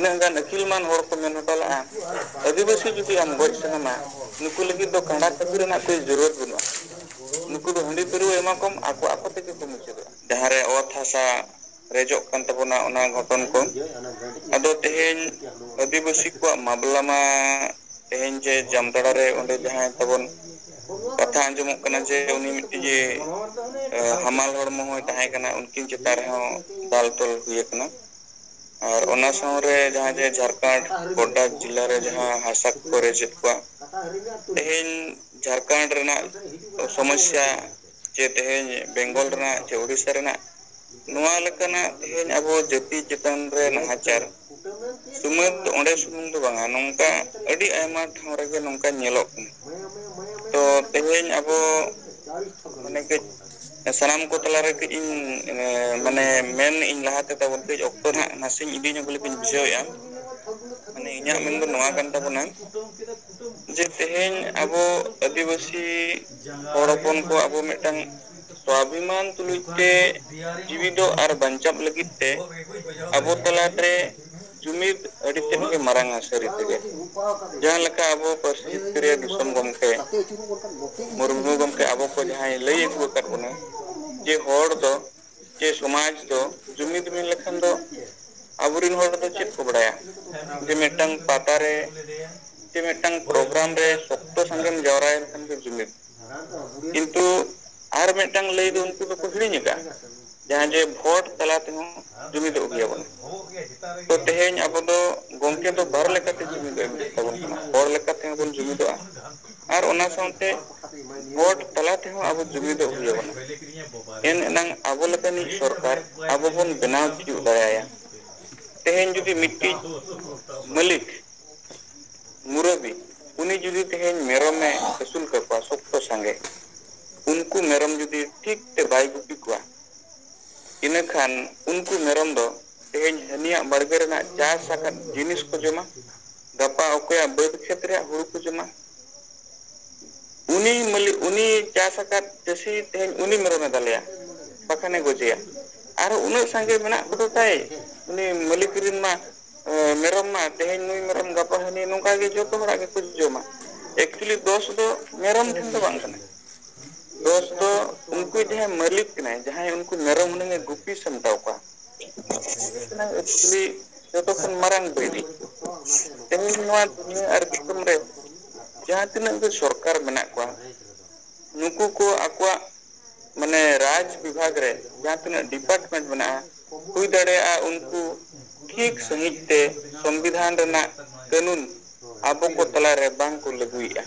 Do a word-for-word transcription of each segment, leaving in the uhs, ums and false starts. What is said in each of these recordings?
ᱛᱤᱱᱟᱹᱜ ᱜᱟᱱ ᱟᱹᱠᱤᱞ ᱢᱟᱱ ᱦᱚᱲ ᱠᱚ ᱢᱮᱱ ᱦᱚᱴᱚ ᱞᱮᱫᱼᱟ, ᱟᱹᱫᱤᱵᱟᱹᱥᱤ ᱡᱩᱫᱤ ᱟᱢ ᱜᱚᱡ ᱥᱟᱱᱟᱢᱟ, ᱱᱩᱠᱩ ᱞᱟᱹᱜᱤᱫ ᱫᱚ ᱠᱟᱸᱰᱟ ᱠᱟᱹᱯᱤ ᱨᱮᱱᱟᱜ ᱠᱳᱭ ᱡᱟᱹᱨᱩᱲ ᱵᱟᱹᱱᱩᱜᱼᱟ᱾ ᱱᱩᱠᱩ ᱫᱚ ᱦᱟᱺᱰᱤ ᱯᱟᱹᱨᱣᱟᱹ ᱮᱢᱟ ᱠᱚᱢ, ᱟᱠᱚ ᱟᱠᱚ ᱛᱮᱜᱮ ᱠᱚ ᱢᱩᱪᱟᱹᱫᱚᱜᱼᱟ᱾ ᱡᱟᱦᱟᱸ ᱨᱮ ᱚᱛ ᱦᱟᱥᱟ ᱨᱮᱡᱚᱜ ᱠᱟᱱ ᱛᱟᱵᱚᱱᱟ, ᱚᱱᱟ ᱜᱷᱚᱴᱚᱱ ᱠᱚ᱾ ᱟᱫᱚ ᱛᱮᱦᱮᱧ ᱟᱹᱫᱤᱵᱟᱹᱥᱤ ᱠᱚᱣᱟᱜ ᱢᱟᱢᱞᱟ ᱢᱟ ᱛᱮᱦᱮᱧ ᱡᱮ ᱡᱟᱢᱛᱟᱲᱟ ᱨᱮ ᱚᱸᱰᱮ ᱡᱟᱦᱟᱸᱭ ᱛᱟᱵᱚᱱ ᱠᱟᱛᱷᱟ ᱟᱸᱡᱚᱢᱚᱜ ᱠᱟᱱᱟ ᱡᱮ ᱩᱱᱤ ᱢᱤᱫᱴᱤᱡ ᱡᱮ, ᱮ, ᱦᱟᱢᱟᱞ ᱦᱚᱲᱢᱚ ᱦᱚᱸᱭ ᱛᱟᱦᱮᱸ ᱠᱟᱱᱟ, ᱩᱱᱠᱤᱱ ᱪᱮᱛᱟᱱ ᱨᱮᱦᱚᱸ ᱫᱟᱞ ᱛᱚᱞ ᱦᱩᱭ ᱟᱠᱟᱱᱟ᱾ ᱟᱨ ᱚᱱᱟ ᱥᱟᱶᱨᱮ ᱡᱟᱦᱟᱸ ᱡᱮ ᱡᱷᱟᱲᱠᱷᱚᱸᱰ ᱜᱚᱰᱰᱟ ᱡᱮᱞᱟ ᱨᱮ ᱡᱟᱦᱟᱸ ᱦᱟᱥᱟ ᱠᱚᱠᱚ ᱨᱮᱡᱮᱫ ᱠᱚᱣᱟ, ᱛᱮᱦᱮᱧ ᱡᱷᱟᱲᱠᱷᱚᱸᱰ ᱨᱮᱱᱟᱜ ᱥᱚᱢᱚᱥᱥᱟ ᱪᱮ ᱛᱮᱦᱮᱧ ᱵᱮᱝᱜᱚᱞ ᱨᱮᱱᱟᱜ ᱪᱮ ᱳᱰᱤᱥᱟ ᱨᱮᱱᱟᱜ ᱱᱚᱣᱟ ᱞᱮᱠᱟᱱᱟᱜ ᱛᱮᱦᱮᱧ ᱟᱵᱚ ᱡᱟᱹᱛᱤ ᱪᱮᱛᱟᱱ ᱨᱮ ᱱᱟᱦᱟᱪᱟᱨ ᱥᱩᱢᱟᱹᱫ ᱚᱸᱰᱮ ᱥᱩᱢᱩᱝ ᱫᱚ ᱵᱟᱝᱟ, ᱱᱚᱝᱠᱟ ᱟᱹᱰᱤ ᱟᱭᱢᱟ ᱴᱷᱟᱶ ᱨᱮᱜᱮ ᱱᱚᱝᱠᱟ ᱧᱮᱞᱚᱜ ᱠᱟᱱᱟ᱾ ᱛᱚ ᱛᱮᱦᱮᱧ ᱟᱵᱚ ᱢᱟᱱᱮ ᱠᱟᱹᱡ ᱥᱟᱱᱟᱢ ᱠᱚ ᱛᱟᱞᱟᱨᱮ ᱠᱟᱹᱡ ᱤᱧ, ᱮ, ᱢᱟᱱᱮ ᱢᱮᱱ ᱤᱧ ᱞᱟᱦᱟ ᱛᱮ ᱛᱟᱵᱚᱱ ᱠᱟᱹᱡ ᱚᱠᱛᱚ ᱱᱟᱦᱟᱜ ᱱᱟᱥᱮᱧ ᱤᱫᱤ ᱧᱚᱜ ᱞᱟᱹᱜᱤᱫ ᱤᱧ ᱵᱩᱡᱷᱟᱹᱣᱮᱫᱼᱟ᱾ ᱢᱟᱱᱮ ᱤᱧᱟᱹᱜ ᱢᱮᱱ ᱫᱚ ᱱᱚᱣᱟ ᱠᱟᱱ ᱛᱟᱵᱚᱱᱟ ᱡᱮ ᱛᱮᱦᱮᱧ ᱟᱵᱚ ᱟᱹᱫᱤᱵᱟᱹᱥᱤ ᱦᱚᱲ ᱦᱚᱯᱚᱱ ᱠᱚ ᱟᱵᱚ ᱢᱤᱫᱴᱟᱝ ᱥᱣᱟᱵᱷᱤᱢᱟᱱ ᱛᱩᱞᱩᱡ ᱛᱮ ᱡᱤᱣᱤ ᱫᱚ ᱟᱨ ᱵᱟᱧᱪᱟᱣ ᱞᱟᱹᱜᱤᱫ ᱛᱮ ᱟᱵᱚ ᱛᱟᱞᱟᱨᱮ ᱡᱩᱢᱤᱫ ᱟᱹᱰᱤ ᱛᱮᱫ ᱜᱮ ᱢᱟᱨᱟᱝᱟ ᱥᱟᱹᱨᱤ ᱛᱮᱜᱮ᱾ ᱡᱟᱦᱟᱸ ᱞᱮᱠᱟ ᱟᱵᱚ ᱯᱟᱹᱨᱥᱤ ᱡᱤᱛᱠᱟᱹᱨᱤᱭᱟᱹ ᱫᱤᱥᱚᱢ ᱜᱚᱢᱠᱮ ᱢᱩᱨᱢᱩ ᱜᱚᱢᱠᱮ ᱟᱵᱚ ᱠᱚ ᱡᱟᱦᱟᱸᱭ ᱞᱟᱹᱭ ᱟᱹᱜᱩ ᱟᱠᱟᱫ ᱵᱚᱱᱟ ᱡᱮ ᱦᱚᱲ ᱫᱚ ᱪᱮ ᱥᱚᱢᱟᱡᱽ ᱫᱚ ᱡᱩᱢᱤᱫ ᱢᱮᱱ ᱞᱮᱠᱷᱟᱱ ᱫᱚ ᱟᱵᱚᱨᱮᱱ ᱦᱚᱲ ᱫᱚ ᱪᱮᱫ ᱠᱚ ᱵᱟᱲᱟᱭᱟ? ᱡᱮ ᱢᱤᱫᱴᱟᱝ ᱯᱟᱛᱟ ᱨᱮ ᱪᱮ ᱢᱤᱫᱴᱟᱝ ᱯᱨᱳᱜᱨᱟᱢ ᱨᱮ ᱥᱚᱠᱛᱚ ᱥᱟᱸᱜᱮᱢ ᱡᱟᱣᱨᱟᱭᱮᱱ ᱠᱷᱟᱱ ᱜᱮ ᱡᱩᱢᱤᱫ᱾ ᱠᱤᱱᱛᱩ ᱟᱨ ᱢᱤᱫᱴᱟᱝ ᱞᱟᱹᱭ ᱫᱚ ᱩᱱᱠᱩ ᱫᱚᱠᱚ ᱦᱤᱲᱤᱧ ᱟᱠᱟᱫᱼᱟ, ᱡᱟᱦᱟᱸ ᱡᱮ ᱵᱷᱳᱴ ᱛᱟᱞᱟ ᱛᱮᱦᱚᱸ ᱡᱩᱢᱤᱫᱚᱜ ᱜᱮᱭᱟ ᱵᱚᱱ᱾ ᱛᱚ ᱛᱮᱦᱮᱧ ᱟᱵᱚ ᱫᱚ ᱜᱚᱢᱠᱮ ᱫᱚ ᱵᱟᱨ ᱞᱮᱠᱟᱛᱮ ᱡᱩᱢᱤᱫᱚᱜ ᱮ ᱢᱮᱛᱟ ᱵᱚᱱ ᱠᱟᱱᱟ, ᱦᱚᱲ ᱞᱮᱠᱟ ᱛᱮᱦᱚᱸ ᱵᱚᱱ ᱡᱩᱢᱤᱫᱚᱜᱼᱟ ᱟᱨ ᱚᱱᱟ ᱥᱟᱶᱛᱮ ᱵᱷᱳᱴ ᱛᱟᱞᱟ ᱛᱮᱦᱚᱸ ᱟᱵᱚ ᱡᱩᱢᱤᱫᱚᱜ ᱦᱩᱭ ᱟᱵᱚᱱᱟ᱾ ᱮᱱ ᱮᱱᱟᱝ ᱟᱵᱚ ᱞᱮᱠᱟᱱᱤᱡ ᱥᱚᱨᱠᱟᱨ ᱟᱵᱚ ᱵᱚᱱ ᱵᱮᱱᱟᱣ ᱛᱤᱭᱳᱜ ᱫᱟᱲᱮᱭᱟᱭᱟ᱾ ᱛᱮᱦᱮᱧ ᱡᱩᱫᱤ ᱢᱤᱫᱴᱤᱡ ᱢᱟᱹᱞᱤᱠ, ᱢᱩᱨᱟᱹᱵᱤ, ᱩᱱᱤ ᱡᱩᱫᱤ ᱛᱮᱦᱮᱧ ᱢᱮᱨᱚᱢᱮ ᱟᱹᱥᱩᱞ ᱠᱟᱠᱚᱣᱟ ᱥᱚᱠᱛᱚ ᱥᱟᱸᱜᱮ, ᱩᱱᱠᱩ ᱢᱮᱨᱚᱢ ᱡᱩᱫᱤ ᱴᱷᱤᱠ ᱛᱮ ᱵᱟᱭ ᱜᱩᱯᱤ ᱠᱚᱣᱟ, ᱤᱱᱟᱹᱠᱷᱟᱱ ᱩᱱᱠᱩ ᱢᱮᱨᱚᱢ ᱫᱚ ᱛᱮᱦᱮᱧ ᱦᱟᱹᱱᱤᱭᱟᱜ ᱵᱟᱲᱜᱮ ᱨᱮᱱᱟᱜ ᱪᱟᱥ ᱟᱠᱟᱫ ᱡᱤᱱᱤᱥ ᱠᱚ ᱡᱚᱢᱟ, ᱜᱟᱯᱟ ᱚᱠᱚᱭᱟᱜ ᱵᱟᱹᱫᱽ ᱠᱷᱮᱛ ᱨᱮᱭᱟᱜ ᱦᱩᱲᱩ ᱠᱚ ᱡᱚᱢᱟ᱾ ᱩᱱᱤ ᱢᱟᱹᱞᱤᱠ, ᱩᱱᱤ ᱪᱟᱥ ᱟᱠᱟᱫ ᱪᱟᱹᱥᱤ ᱛᱮᱦᱮᱧ ᱩᱱᱤ ᱢᱮᱨᱚᱢᱮ ᱫᱟᱞᱮᱭᱟ, ᱵᱟᱠᱷᱟᱱᱮ ᱜᱚᱡᱮᱭᱟ᱾ ᱟᱨ ᱩᱱᱟᱹᱜ ᱥᱟᱸᱜᱮ ᱢᱮᱱᱟᱜ ᱠᱚᱫᱚ ᱛᱟᱭ, ᱩᱱᱤ ᱢᱟᱹᱞᱤᱠ ᱨᱮᱱ ᱢᱟ, ᱮ, ᱢᱮᱨᱚᱢ ᱢᱟ ᱛᱮᱦᱮᱧ ᱱᱩᱭ ᱢᱮᱨᱚᱢ, ᱜᱟᱯᱟ ᱦᱟᱹᱱᱤ, ᱱᱚᱝᱠᱟ ᱜᱮ ᱡᱚᱛᱚ ᱦᱚᱲᱟᱜ ᱜᱮᱠᱚ ᱡᱚᱢᱟ᱾ Actually ᱫᱳᱥ ᱫᱚ ᱢᱮᱨᱚᱢ ᱴᱷᱮᱱ ᱫᱚ ᱵᱟᱝ ᱠᱟᱱᱟ, ᱫᱳᱥ ᱫᱚ ᱩᱱᱠᱩ ᱡᱟᱦᱟᱸᱭ ᱢᱟᱹᱞᱤᱠ ᱠᱟᱱᱟᱭ, ᱡᱟᱦᱟᱸᱭ ᱩᱱᱠᱩ ᱢᱮᱨᱚᱢ ᱦᱩᱱᱟᱹᱝ ᱮ ᱜᱩᱯᱤ ᱥᱟᱢᱴᱟᱣ ᱠᱚᱣᱟ, ᱩᱱᱤ ᱠᱟᱱᱟᱭ actually ᱡᱚᱛᱚ ᱠᱷᱚᱱ ᱢᱟᱨᱟᱝ ᱵᱟᱹᱭᱨᱤ᱾ ᱛᱮᱦᱮᱧ ᱱᱚᱣᱟ ᱫᱩᱱᱤᱭᱟᱹ ᱟᱨ ᱫᱤᱥᱚᱢ ᱨᱮ ᱡᱟᱦᱟᱸ ᱛᱤᱱᱟᱹᱜ ᱜᱮ ᱥᱚᱨᱠᱟᱨ ᱢᱮᱱᱟᱜ ᱠᱚᱣᱟ, ᱱᱩᱠᱩ ᱠᱚ ᱟᱠᱚᱣᱟᱜ ᱢᱟᱱᱮ ᱨᱟᱡᱽ ᱵᱤᱵᱷᱟᱜᱽ ᱨᱮ ᱡᱟᱦᱟᱸ ᱛᱤᱱᱟᱹᱜ department ᱢᱮᱱᱟᱜᱼᱟ, ᱦᱩᱭ ᱫᱟᱲᱮᱭᱟᱜᱼᱟ ᱩᱱᱠᱩ ᱴᱷᱤᱠ ᱥᱟᱺᱦᱤᱡ ᱛᱮ ᱥᱚᱝᱵᱤᱫᱷᱟᱱ ᱨᱮᱱᱟᱜ ᱠᱟᱹᱱᱩᱱ ᱟᱵᱚ ᱠᱚ ᱛᱟᱞᱟᱨᱮ ᱵᱟᱝ ᱠᱚ ᱞᱟᱹᱜᱩᱭᱮᱫᱼᱟ᱾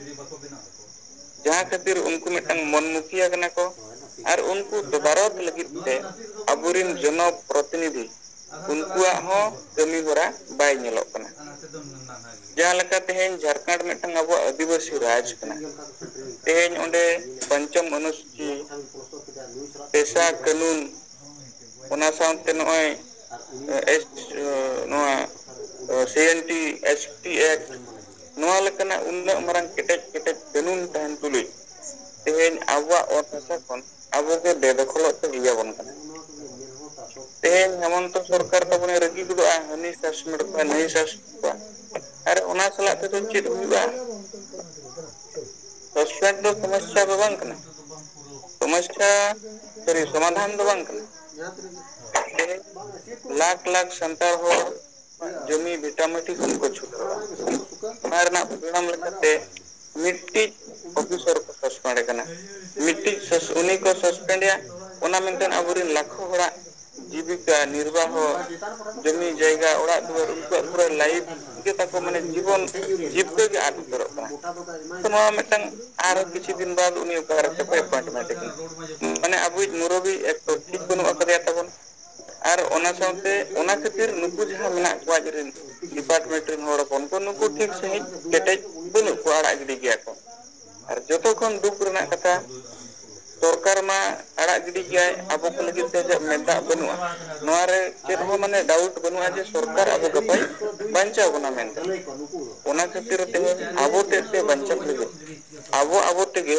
ᱡᱟᱦᱟᱸ ᱠᱷᱟᱹᱛᱤᱨ ᱩᱱᱠᱩ ᱢᱤᱫᱴᱟᱝ ᱢᱚᱱ ᱢᱩᱠᱷᱤᱭᱟᱹ ᱠᱟᱱᱟ ᱠᱚ ᱟᱨ ᱩᱱᱠᱩ ᱛᱚᱫᱟᱨᱚᱛ ᱞᱟᱹᱜᱤᱫ ᱛᱮ ᱟᱵᱚᱨᱤᱱ ᱡᱚᱱᱚ ᱯᱨᱚᱛᱤᱱᱤᱫᱷᱤ ᱩᱱᱠᱩᱣᱟᱜ ᱦᱚᱸ ᱠᱟᱹᱢᱤ ᱦᱚᱨᱟ ᱵᱟᱭ ᱧᱮᱞᱚᱜ ᱠᱟᱱᱟ᱾ ᱡᱟᱦᱟᱸ ᱞᱮᱠᱟ ᱛᱮᱦᱮᱧ ᱡᱷᱟᱲᱠᱷᱚᱸᱰ ᱢᱤᱫᱴᱟᱝ ᱟᱵᱚᱣᱟᱜ ᱟᱹᱫᱤᱵᱟᱹᱥᱤ ᱨᱟᱡᱽ ᱠᱟᱱᱟ, ᱛᱮᱦᱮᱧ ᱚᱸᱰᱮ ᱯᱚᱧᱪᱚᱢ ᱚᱱᱩᱥᱩᱪᱤ, ᱯᱮᱥᱟ ᱠᱟᱹᱱᱩᱱ, ᱚᱱᱟ ᱥᱟᱶᱛᱮ ᱱᱚᱜᱼᱚᱭ ᱮᱥ, ᱱᱚᱣᱟ ᱥᱤ N T, S T act, ᱱᱚᱣᱟ ᱞᱮᱠᱟᱱᱟᱜ ᱩᱱᱟᱹᱜ ᱢᱟᱨᱟᱝ ᱠᱮᱴᱮᱡ ᱠᱮᱴᱮᱡ ᱠᱟᱹᱱᱩᱱ ᱛᱟᱦᱮᱱ ᱛᱩᱞᱩᱡ ᱛᱮᱦᱮᱧ ᱟᱵᱚᱣᱟᱜ ᱚᱛ ᱦᱟᱥᱟ ᱠᱷᱚᱱ ᱟᱵᱚ ᱜᱮ ᱵᱮᱫᱚᱠᱷᱚᱞᱚᱜ ᱛᱮ ᱦᱩᱭ ᱟᱵᱚᱱ ᱠᱟᱱᱟ᱾ ᱛᱮᱦᱮᱧ ᱦᱮᱢᱚᱱᱛᱚ ᱥᱚᱨᱠᱟᱨ ᱛᱟᱵᱚᱱᱮ ᱨᱟᱹᱜᱤ ᱜᱚᱫᱚᱜᱼᱟ, ᱦᱟᱹᱱᱤ ᱥᱟᱥᱯᱮᱱᱰ ᱠᱚᱣᱟ, ᱱᱟᱹᱭ ᱥᱟᱥᱯᱮᱱᱰ ᱠᱚᱣᱟ, ᱟᱨ ᱚᱱᱟ ᱥᱟᱞᱟᱜ ᱛᱮᱫᱚ ᱪᱮᱫ ᱦᱩᱭᱩᱜᱼᱟ? ᱥᱟᱥᱯᱮᱱᱰ ᱫᱚ ᱥᱚᱢᱚᱥᱥᱟ ᱫᱚ ᱵᱟᱝ ᱠᱟᱱᱟ, ᱥᱚᱢᱚᱥᱥᱟ, ᱥᱚᱨᱤ, ᱥᱚᱢᱟᱫᱷᱟᱱ ᱫᱚ ᱵᱟᱝ ᱠᱟᱱᱟ᱾ ᱛᱮᱦᱮᱧ ᱞᱟᱠᱷ ᱞᱟᱠᱷ ᱥᱟᱱᱛᱟᱲ ᱦᱚᱲ ᱡᱚᱢᱤ ᱵᱷᱤᱴᱟᱢᱟᱴᱤ ᱠᱷᱚᱱ ᱠᱚ ᱪᱷᱩᱰᱟᱹᱨᱚᱜᱼᱟ᱾ ᱚᱱᱟ ᱨᱮᱱᱟᱜ ᱯᱚᱨᱤᱱᱟᱢ ᱞᱮᱠᱟᱛᱮ ᱢᱤᱫᱴᱤᱡ ᱚᱯᱷᱤᱥᱟᱨ ᱠᱚ ᱥᱟᱥᱯᱮᱱᱰ ᱠᱟᱱᱟ, ᱢᱤᱫᱴᱤᱡ ᱥᱟᱥ-, ᱩᱱᱤ ᱠᱚ ᱥᱟᱥᱯᱮᱱᱰ ᱮᱭᱟ, ᱚᱱᱟ ᱢᱮᱱᱠᱷᱟᱱ ᱟᱵᱚᱨᱮᱱ ᱞᱟᱠᱷᱚ ᱦᱚᱲᱟᱜ ᱡᱤᱵᱤᱠᱟ ᱱᱤᱨᱵᱟᱦᱚ, ᱡᱚᱢᱤ ᱡᱟᱭᱜᱟ, ᱚᱲᱟᱜ ᱫᱩᱣᱟᱹᱨ, ᱩᱱᱠᱩᱣᱟᱜ ᱯᱩᱨᱟᱹ ᱞᱟᱭᱤᱯᱷ ᱜᱮ ᱛᱟᱠᱚ, ᱢᱟᱱᱮ ᱡᱤᱵᱚᱱ, ᱡᱤᱵᱠᱟᱹ ᱜᱮ ᱟᱫ ᱩᱛᱟᱹᱨᱚᱜ ᱠᱟᱱᱟ᱾ ᱛᱚ ᱱᱚᱣᱟ ᱢᱤᱫᱴᱟᱝ ᱟᱨᱦᱚᱸ ᱠᱤᱪᱷᱩ ᱫᱤᱱ ᱵᱟᱫ ᱩᱱᱤ ᱚᱠᱟ ᱨᱮ ᱪᱚᱠᱚ ᱮᱯᱚᱭᱮᱱᱴᱢᱮᱱᱴ ᱮ ᱠᱟᱱᱟ, ᱢᱟᱱᱮ ᱟᱵᱚᱭᱤᱡ ᱢᱩᱨᱚᱵᱤ ᱮᱠ ᱛᱚ ᱴᱷᱤᱠ ᱵᱟᱹᱱᱩᱜ ᱟᱠᱟᱫᱮᱭᱟ ᱛᱟᱵᱚᱱ᱾ ᱟᱨ ᱚᱱᱟ ᱥᱟᱶᱛᱮ ᱚᱱᱟ ᱠᱷᱟᱹᱛᱤᱨ ᱱᱩᱠᱩ ᱡᱟᱦᱟᱸ ᱢᱮᱱᱟᱜ ᱠᱚᱣᱟ ᱟᱡ ᱨᱮᱱ ᱰᱤᱯᱟᱨᱴᱢᱮᱱᱴ ᱨᱮᱱ ᱦᱚᱲ ᱦᱚᱯᱚᱱ ᱠᱚ, ᱱᱩᱠᱩ ᱴᱷᱤᱠ ᱥᱟᱺᱦᱤᱡ ᱠᱮᱴᱮᱡ ᱵᱟᱹᱱᱩᱜ ᱠᱚᱣᱟ, ᱟᱲᱟᱜ ᱜᱤᱰᱤ ᱜᱮᱭᱟ ᱠᱚ᱾ ᱟᱨ ᱡᱚᱛᱚ ᱠᱷᱚᱱ ᱫᱩᱠ ᱨᱮᱱᱟᱜ ᱠᱟᱛᱷᱟ, ᱥᱚᱨᱠᱟᱨ ᱢᱟ ᱟᱲᱟᱜ ᱜᱤᱰᱤ ᱜᱮᱭᱟᱭ, ᱟᱵᱚ ᱠᱚ ᱞᱟᱹᱜᱤᱫ ᱛᱮ ᱪᱮᱫ ᱢᱮᱫ ᱫᱟᱜ ᱵᱟᱹᱱᱩᱜᱼᱟ, ᱱᱚᱣᱟ ᱨᱮ ᱪᱮᱫ ᱦᱚᱸ ᱢᱟᱱᱮ ᱰᱟᱣᱩᱴ ᱵᱟᱹᱱᱩᱜᱼᱟ ᱡᱮ ᱥᱚᱨᱠᱟᱨ ᱟᱵᱚ ᱜᱟᱯᱟᱭ ᱵᱟᱧᱪᱟᱣ ᱵᱚᱱᱟ ᱢᱮᱱᱛᱮ᱾ ᱚᱱᱟ ᱠᱷᱟᱹᱛᱤᱨ ᱛᱮᱦᱮᱧ ᱟᱵᱚ ᱛᱮᱫ ᱛᱮ ᱵᱟᱧᱪᱟᱣ ᱞᱟᱹᱜᱤᱫ, ᱟᱵᱚ ᱟᱵᱚ ᱛᱮᱜᱮ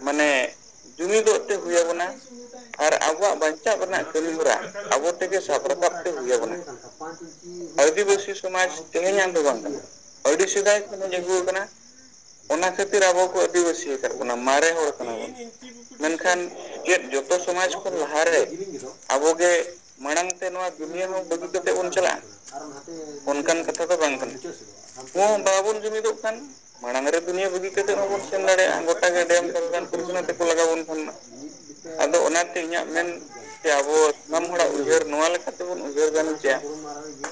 ᱢᱟᱱᱮ ᱡᱩᱢᱤᱫᱚᱜ ᱛᱮ ᱦᱩᱭ ᱟᱵᱚᱱᱟ ᱟᱨ ᱟᱵᱚᱣᱟᱜ ᱵᱟᱧᱪᱟᱣ ᱨᱮᱱᱟᱜ ᱠᱟᱹᱢᱤ ᱦᱚᱨᱟ ᱟᱵᱚ ᱛᱮᱜᱮ ᱥᱟᱵ ᱨᱟᱠᱟᱵ ᱛᱮ ᱦᱩᱭ ᱟᱵᱚᱱᱟ᱾ ᱟᱹᱫᱤᱵᱟᱹᱥᱤ ᱥᱚᱢᱟᱡᱽ ᱛᱮᱦᱮᱧᱟᱜ ᱫᱚ ᱵᱟᱝ ᱠᱟᱱᱟ, ᱟᱹᱰᱤ ᱥᱮᱫᱟᱭ ᱠᱷᱚᱱ ᱦᱮᱡ ᱟᱹᱜᱩ ᱟᱠᱟᱱᱟ᱾ ᱚᱱᱟ ᱠᱷᱟᱹᱛᱤᱨ ᱟᱵᱚ ᱠᱚ ᱟᱹᱫᱤᱵᱟᱹᱥᱤ ᱟᱠᱟᱫ ᱵᱚᱱᱟ, ᱢᱟᱨᱮ ᱦᱚᱲ ᱠᱟᱱᱟ ᱵᱚᱱ᱾ ᱢᱮᱱᱠᱷᱟᱱ ᱪᱮᱫ ᱡᱚᱛᱚ ᱥᱚᱢᱟᱡᱽ ᱠᱷᱚᱱ ᱞᱟᱦᱟᱨᱮ ᱟᱵᱚ ᱜᱮ ᱢᱟᱲᱟᱝ ᱛᱮ ᱱᱚᱣᱟ ᱫᱩᱱᱤᱭᱟᱹ ᱦᱚᱸ ᱵᱟᱹᱜᱤ ᱠᱟᱛᱮ ᱵᱚᱱ ᱪᱟᱞᱟᱜᱼᱟ? ᱚᱱᱠᱟᱱ ᱠᱟᱛᱷᱟ ᱫᱚ ᱵᱟᱝ ᱠᱟᱱᱟ᱾ ᱦᱚᱸ, ᱵᱟᱵᱚᱱ ᱡᱩᱢᱤᱫᱚᱜ ᱠᱷᱟᱱ ᱢᱟᱲᱟᱝ ᱨᱮ ᱫᱩᱱᱤᱭᱟᱹ ᱵᱟᱹᱜᱤ ᱠᱟᱛᱮ ᱦᱚᱸᱵᱚᱱ ᱥᱮᱱ ᱫᱟᱲᱮᱭᱟᱜᱼᱟ, ᱜᱚᱴᱟ ᱜᱮ ᱰᱮᱢ ᱥᱚᱨᱠᱟᱨ ᱠᱚ ᱥᱮᱱ ᱛᱮᱠᱚ ᱞᱟᱜᱟ ᱵᱚᱱ ᱠᱷᱟᱱ ᱢᱟ᱾ ᱟᱫᱚ ᱚᱱᱟᱛᱮ ᱤᱧᱟᱹᱜ ᱢᱮᱱ ᱥᱮ ᱟᱵᱚ ᱥᱟᱱᱟᱢ ᱦᱚᱲᱟᱜ ᱩᱭᱦᱟᱹᱨ ᱱᱚᱣᱟ ᱞᱮᱠᱟᱛᱮᱵᱚᱱ ᱩᱭᱦᱟᱹᱨ ᱜᱟᱱᱚᱜ ᱜᱮᱭᱟ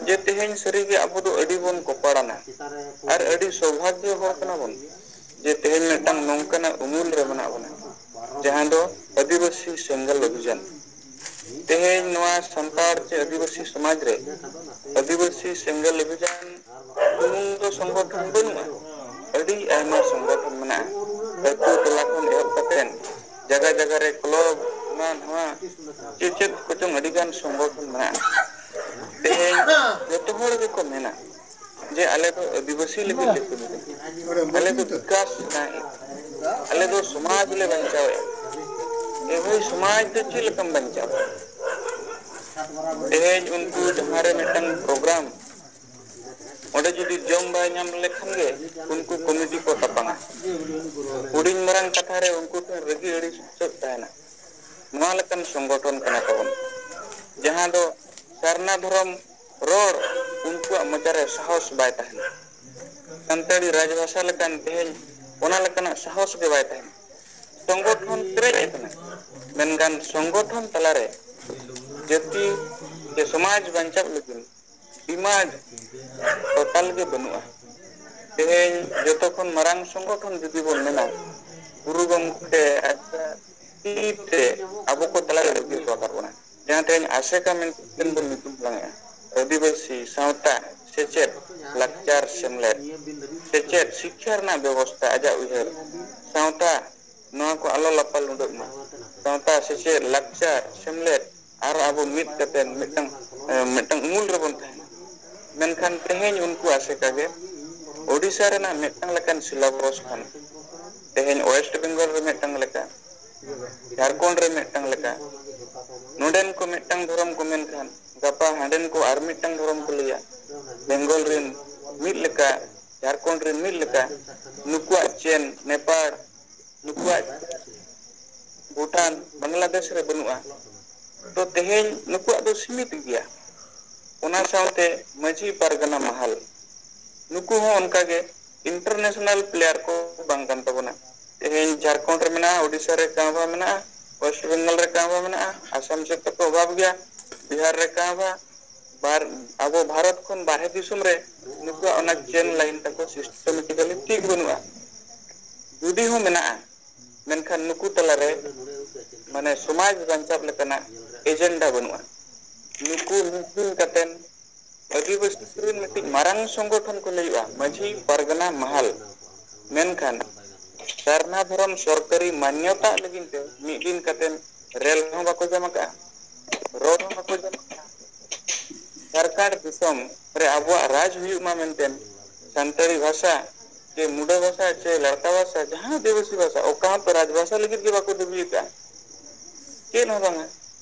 ᱡᱮ ᱛᱮᱦᱮᱧ ᱥᱟᱹᱨᱤᱜᱮ ᱟᱵᱚ ᱫᱚ ᱟᱹᱰᱤ ᱵᱚᱱ ᱠᱚᱯᱟᱲᱟᱱᱟ ᱟᱨ ᱟᱹᱰᱤ ᱥᱳᱵᱷᱟᱜᱭᱚ ᱦᱚᱲ ᱠᱟᱱᱟ ᱵᱚᱱ ᱡᱮ ᱛᱮᱦᱮᱧ ᱢᱤᱫᱴᱟᱝ ᱱᱚᱝᱠᱟᱱᱟᱜ ᱩᱢᱩᱞ ᱨᱮ ᱢᱮᱱᱟᱜ ᱵᱚᱱᱟ, ᱡᱟᱦᱟᱸ ᱫᱚ ᱟᱹᱫᱤᱵᱟᱹᱥᱤ ᱥᱮᱸᱜᱮᱞ ᱚᱵᱷᱤᱡᱟᱱ᱾ ᱛᱮᱦᱮᱧ ᱱᱚᱣᱟ ᱥᱟᱱᱛᱟᱲ ᱪᱮ ᱟᱹᱫᱤᱵᱟᱹᱥᱤ ᱥᱚᱢᱟᱡᱽ ᱨᱮ ᱟᱹᱫᱤᱵᱟᱹᱥᱤ ᱥᱮᱸᱜᱮᱞ ᱚᱵᱷᱤᱡᱟᱱ ᱥᱩᱢᱩᱝ ᱫᱚ ᱥᱚᱝᱜᱚᱴᱷᱚᱱ ᱵᱟᱹᱱᱩᱜᱼᱟ, ᱟᱹᱰᱤ ᱟᱭᱢᱟ ᱥᱚᱝᱜᱚᱴᱷᱚᱱ ᱢᱮᱱᱟᱜᱼᱟ᱾ ᱟᱹᱛᱩ ᱴᱚᱞᱟ ᱠᱷᱚᱱ ᱮᱦᱚᱵ ᱠᱟᱛᱮ ᱡᱟᱭᱜᱟ ᱡᱟᱭᱜᱟ ᱨᱮ ᱠᱞᱟᱵᱽ, ᱦᱟᱱᱟ ᱱᱚᱣᱟ ᱪᱮᱫ ᱪᱮᱫ ᱠᱚᱪᱚᱝ ᱟᱹᱰᱤ ᱜᱟᱱ ᱥᱚᱝᱜᱚᱴᱷᱚᱱ ᱢᱮᱱᱟᱜᱼᱟ᱾ ᱛᱮᱦᱮᱧ ᱡᱚᱛᱚ ᱦᱚᱲ ᱜᱮᱠᱚ ᱢᱮᱱᱟ ᱡᱮ ᱟᱞᱮ ᱫᱚ ᱟᱹᱫᱤᱵᱟᱹᱥᱤ ᱞᱟᱹᱜᱤᱫ ᱞᱮ ᱠᱟᱹᱢᱤ ᱠᱟᱱᱟ, ᱟᱞᱮ ᱫᱚ ᱵᱤᱠᱟᱥ ᱥᱟᱱᱟᱭᱮᱫ, ᱟᱞᱮ ᱫᱚ ᱥᱚᱢᱟᱡᱽ ᱞᱮ ᱵᱟᱧᱪᱟᱣᱮᱫᱼᱟ᱾ ᱮ ᱵᱷᱟᱹᱭ, ᱥᱚᱢᱟᱡᱽ ᱫᱚ ᱪᱮᱫ ᱞᱮᱠᱟᱢ ᱵᱟᱧᱪᱟᱣᱟ? ᱛᱮᱦᱮᱧ ᱩᱱᱠᱩ ᱡᱟᱦᱟᱸ ᱨᱮ ᱢᱤᱫᱴᱟᱝ ᱯᱨᱳᱜᱨᱟᱢ, ᱚᱸᱰᱮ ᱡᱩᱫᱤ ᱡᱚᱢ ᱵᱟᱭ ᱧᱟᱢ ᱞᱮᱠᱷᱟᱱ ᱜᱮ ᱩᱱᱠᱩ ᱠᱚᱢᱤᱴᱤ ᱠᱚ ᱛᱟᱯᱟᱢᱟ᱾ ᱦᱩᱰᱤᱧ ᱢᱟᱨᱟᱝ ᱠᱟᱛᱷᱟ ᱨᱮ ᱩᱱᱠᱩ ᱴᱷᱮᱱ ᱨᱟᱹᱜᱤ ᱟᱹᱲᱤᱥ ᱥᱟᱹᱛ ᱛᱟᱦᱮᱱᱟ᱾ ᱱᱚᱣᱟ ᱞᱮᱠᱟᱱ ᱥᱚᱝᱜᱚᱴᱷᱚᱱ ᱠᱟᱱᱟ ᱛᱟᱵᱚᱱ, ᱡᱟᱦᱟᱸ ᱫᱚ ᱥᱟᱨᱱᱟ ᱫᱷᱚᱨᱚᱢ ᱨᱚᱲ ᱩᱱᱠᱩᱣᱟᱜ ᱢᱚᱪᱟᱨᱮ ᱥᱟᱦᱚᱥ ᱵᱟᱭ ᱛᱟᱦᱮᱱᱟ᱾ ᱥᱟᱱᱛᱟᱲᱤ ᱨᱟᱡᱽᱵᱷᱟᱥᱟ ᱞᱮᱠᱟᱱ ᱛᱮᱦᱮᱧ ᱚᱱᱟ ᱞᱮᱠᱟᱱᱟᱜ ᱥᱟᱦᱚᱥ ᱜᱮ ᱵᱟᱭ ᱛᱟᱦᱮᱱᱟ᱾ ᱥᱚᱝᱜᱚᱴᱷᱚᱱ ᱯᱮᱨᱮᱡ ᱟᱠᱟᱱᱟ, ᱢᱮᱱᱠᱷᱟᱱ ᱥᱚᱝᱜᱚᱴᱷᱚᱱ ᱛᱟᱞᱟᱨᱮ ᱡᱟᱹᱛᱤ ᱥᱮ ᱥᱚᱢᱟᱡᱽ ᱵᱟᱧᱪᱟᱣ ᱞᱟᱹᱜᱤᱫ ᱰᱤᱢᱟᱱᱰ ᱴᱳᱴᱟᱞ ᱜᱮ ᱵᱟᱹᱱᱩᱜᱼᱟ᱾ ᱛᱮᱦᱮᱧ ᱡᱚᱛᱚ ᱠᱷᱚᱱ ᱢᱟᱨᱟᱝ ᱥᱚᱝᱜᱚᱴᱷᱚᱱ ᱡᱩᱫᱤ ᱵᱚᱱ ᱢᱮᱱᱟ, ᱜᱩᱨᱩ ᱜᱚᱢᱠᱮ ᱟᱡᱟᱜ ᱛᱤ ᱛᱮ ᱟᱵᱚ ᱠᱚ ᱛᱟᱞᱟᱨᱮ ᱟᱹᱜᱩ ᱦᱚᱴᱚ ᱟᱠᱟᱫ ᱵᱚᱱᱟ, ᱡᱟᱦᱟᱸ ᱛᱮᱦᱮᱧ ᱟᱥᱮᱠᱟ ᱢᱮᱱᱛᱮ ᱵᱚᱱ ᱧᱩᱛᱩᱢ ᱦᱟᱞᱟᱝ ᱮᱫᱼᱟ᱾ ᱟᱹᱫᱤᱵᱟᱹᱥᱤ ᱥᱟᱶᱛᱟ, ᱥᱮᱪᱮᱫ, ᱞᱟᱠᱪᱟᱨ, ᱥᱮᱢᱞᱮᱫ, ᱥᱮᱪᱮᱫ, ᱥᱤᱠᱠᱷᱟ ᱨᱮᱱᱟᱜ ᱵᱮᱵᱚᱥᱛᱷᱟ, ᱟᱡᱟᱜ ᱩᱭᱦᱟᱹᱨ, ᱥᱟᱶᱛᱟ, ᱱᱚᱣᱟ ᱠᱚ ᱟᱞᱚ ᱞᱟᱯᱟᱞ ᱩᱰᱟᱹᱜ ᱢᱟ᱾ ᱥᱟᱶᱛᱟ, ᱥᱮᱪᱮᱫ, ᱞᱟᱠᱪᱟᱨ, ᱥᱮᱢᱞᱮᱫ, ᱟᱨ ᱟᱵᱚ ᱢᱤᱫ ᱠᱟᱛᱮ ᱢᱤᱫᱴᱟᱝ, ᱮ, ᱢᱤᱫᱴᱟᱝ ᱩᱢᱩᱞ ᱨᱮᱵᱚᱱ ᱛᱟᱦᱮᱱᱟ᱾ ᱢᱮᱱᱠᱷᱟᱱ ᱛᱮᱦᱮᱧ ᱩᱱᱠᱩ ᱟᱥᱮᱠᱟ ᱜᱮ ᱳᱰᱤᱥᱟ ᱨᱮᱱᱟᱜ ᱢᱤᱫᱴᱟᱝ ᱞᱮᱠᱟᱱ ᱥᱤᱞᱟᱵᱚᱥ ᱠᱷᱚᱱ ᱛᱮᱦᱮᱧ ᱳᱭᱮᱥᱴ ᱵᱮᱝᱜᱚᱞ ᱨᱮ ᱢᱤᱫᱴᱟᱝ ᱞᱮᱠᱟ, ᱡᱷᱟᱲᱠᱷᱚᱸᱰ ᱨᱮ ᱢᱤᱫᱴᱟᱝ ᱞᱮᱠᱟ, ᱱᱚᱰᱮᱱ ᱠᱚ ᱢᱤᱫᱴᱟᱝ ᱫᱷᱚᱨᱚᱢ ᱠᱚ ᱢᱮᱱᱠᱷᱟᱱ ᱜᱟᱯᱟ ᱦᱟᱸᱰᱮᱱ ᱠᱚ ᱟᱨ ᱢᱤᱫᱴᱟᱝ ᱫᱷᱚᱨᱚᱢ ᱠᱚ ᱞᱟᱹᱭᱟ᱾ ᱵᱮᱝᱜᱚᱞ ᱨᱮᱱ ᱢᱤᱫ ᱞᱮᱠᱟ, ᱡᱷᱟᱲᱠᱷᱚᱸᱰ ᱨᱮᱱ ᱢᱤᱫ ᱞᱮᱠᱟ, ᱱᱩᱠᱩᱣᱟᱜ ᱪᱮᱱ, ᱱᱮᱯᱟᱲ, ᱱᱩᱠᱩᱣᱟᱜ ᱵᱷᱩᱴᱟᱱ, ᱵᱟᱝᱞᱟᱫᱮᱥ ᱨᱮ ᱵᱟᱹᱱᱩᱜᱼᱟ᱾ ᱛᱚ ᱛᱮᱦᱮᱧ ᱱᱩᱠᱩᱣᱟᱜ ᱫᱚ ᱥᱤᱢᱤᱛ ᱜᱮᱭᱟ᱾ ᱚᱱᱟ ᱥᱟᱶᱛᱮ ᱢᱟᱹᱡᱷᱤ ᱯᱟᱨᱜᱟᱱᱟ ᱢᱟᱦᱟᱞ, ᱱᱩᱠᱩ ᱦᱚᱸ ᱚᱱᱠᱟᱜᱮ international player ᱠᱚ ᱵᱟᱝ ᱠᱟᱱ ᱛᱟᱵᱚᱱᱟ᱾ ᱛᱮᱦᱮᱧ ᱡᱷᱟᱲᱠᱷᱚᱸᱰ ᱨᱮ ᱢᱮᱱᱟᱜᱼᱟ, ᱳᱰᱤᱥᱟ ᱨᱮ ᱠᱟᱸᱣ ᱢᱮᱱᱟᱜᱼᱟ, ᱳᱭᱮᱥᱴ ᱵᱮᱝᱜᱚᱞ ᱨᱮ ᱠᱟᱸᱣ ᱢᱮᱱᱟᱜᱼᱟ, ᱟᱥᱟᱢ ᱥᱮᱫ ᱫᱚᱠᱚ ᱚᱵᱷᱟᱵᱽ ᱜᱮᱭᱟ, ᱵᱤᱦᱟᱨ ᱨᱮ ᱠᱟᱸᱣ, ᱵᱟᱨ, ᱟᱵᱚ ᱵᱷᱟᱨᱚᱛ ᱠᱷᱚᱱ ᱵᱟᱨᱦᱮ ᱫᱤᱥᱚᱢ ᱨᱮ ᱱᱩᱠᱩᱣᱟᱜ ᱚᱱᱟ ᱪᱮᱱ ᱞᱟᱭᱤᱱ ᱛᱟᱠᱚ systematically ᱴᱷᱤᱠ ᱵᱟᱹᱱᱩᱜᱼᱟ᱾ ᱡᱩᱫᱤ ᱦᱚᱸ ᱢᱮᱱᱟᱜᱼᱟ, ᱢᱮᱱᱠᱷᱟᱱ ᱱᱩᱠᱩ ᱛᱟᱞᱟᱨᱮ ᱢᱟᱱᱮ ᱥᱚᱢᱟᱡᱽ ᱵᱟᱧᱪᱟᱣ ᱞᱮᱠᱟᱱᱟᱜ ᱮᱡᱮᱱᱰᱟ ᱵᱟᱹᱱᱩᱜᱼᱟ᱾ ᱱᱩᱠᱩ ᱢᱤᱫ ᱫᱤᱱ ᱠᱟᱛᱮᱱ ᱟᱹᱫᱤᱵᱟᱹᱥᱤ ᱨᱮᱱ ᱢᱤᱫᱴᱤᱡ ᱢᱟᱨᱟᱝ ᱥᱚᱝᱜᱚᱴᱷᱚᱱ ᱠᱚ ᱞᱟᱹᱭᱚᱜᱼᱟ ᱢᱟᱹᱡᱷᱤ ᱯᱟᱨᱜᱟᱱᱟ ᱢᱟᱦᱟᱞ, ᱢᱮᱱᱠᱷᱟᱱ ᱥᱟᱨᱱᱟ ᱫᱷᱚᱨᱚᱢ ᱥᱚᱨᱠᱟᱨᱤ ᱢᱟᱱᱭᱚᱛᱟ ᱞᱟᱹᱜᱤᱫ ᱛᱮ ᱢᱤᱫ ᱫᱤᱱ ᱠᱟᱛᱮᱱ ᱨᱮᱞ ᱦᱚᱸ ᱵᱟᱠᱚ ᱡᱚᱢ ᱟᱠᱟᱫᱼᱟ, ᱨᱳᱰ ᱦᱚᱸ ᱵᱟᱠᱚ ᱡᱚᱢ ᱟᱠᱟᱫᱼᱟ᱾ ᱡᱷᱟᱲᱠᱷᱚᱸᱰ ᱫᱤᱥᱚᱢ ᱨᱮ ᱟᱵᱚᱣᱟᱜ ᱨᱟᱡᱽ ᱦᱩᱭᱩᱜ ᱢᱟ ᱢᱮᱱᱛᱮ ᱥᱟᱱᱛᱟᱲᱤ ᱵᱷᱟᱥᱟ ᱪᱮ ᱢᱩᱰᱟᱹ ᱵᱷᱟᱥᱟ ᱪᱮ ᱞᱟᱲᱠᱟ ᱵᱷᱟᱥᱟ, ᱡᱟᱦᱟᱸ ᱟᱹᱫᱤᱵᱟᱹᱥᱤ ᱵᱷᱟᱥᱟ, ᱚᱠᱟ ᱦᱚᱸᱛᱚ ᱨᱟᱡᱽ ᱵᱷᱟᱥᱟ ᱞᱟᱹᱜᱤᱫ ᱜᱮ ᱵᱟᱠᱚ ᱫᱟᱹᱵᱤ ᱟᱠᱟᱫᱼᱟ, ᱪᱮᱫ ᱦᱚᱸ ᱵᱟᱝᱟ᱾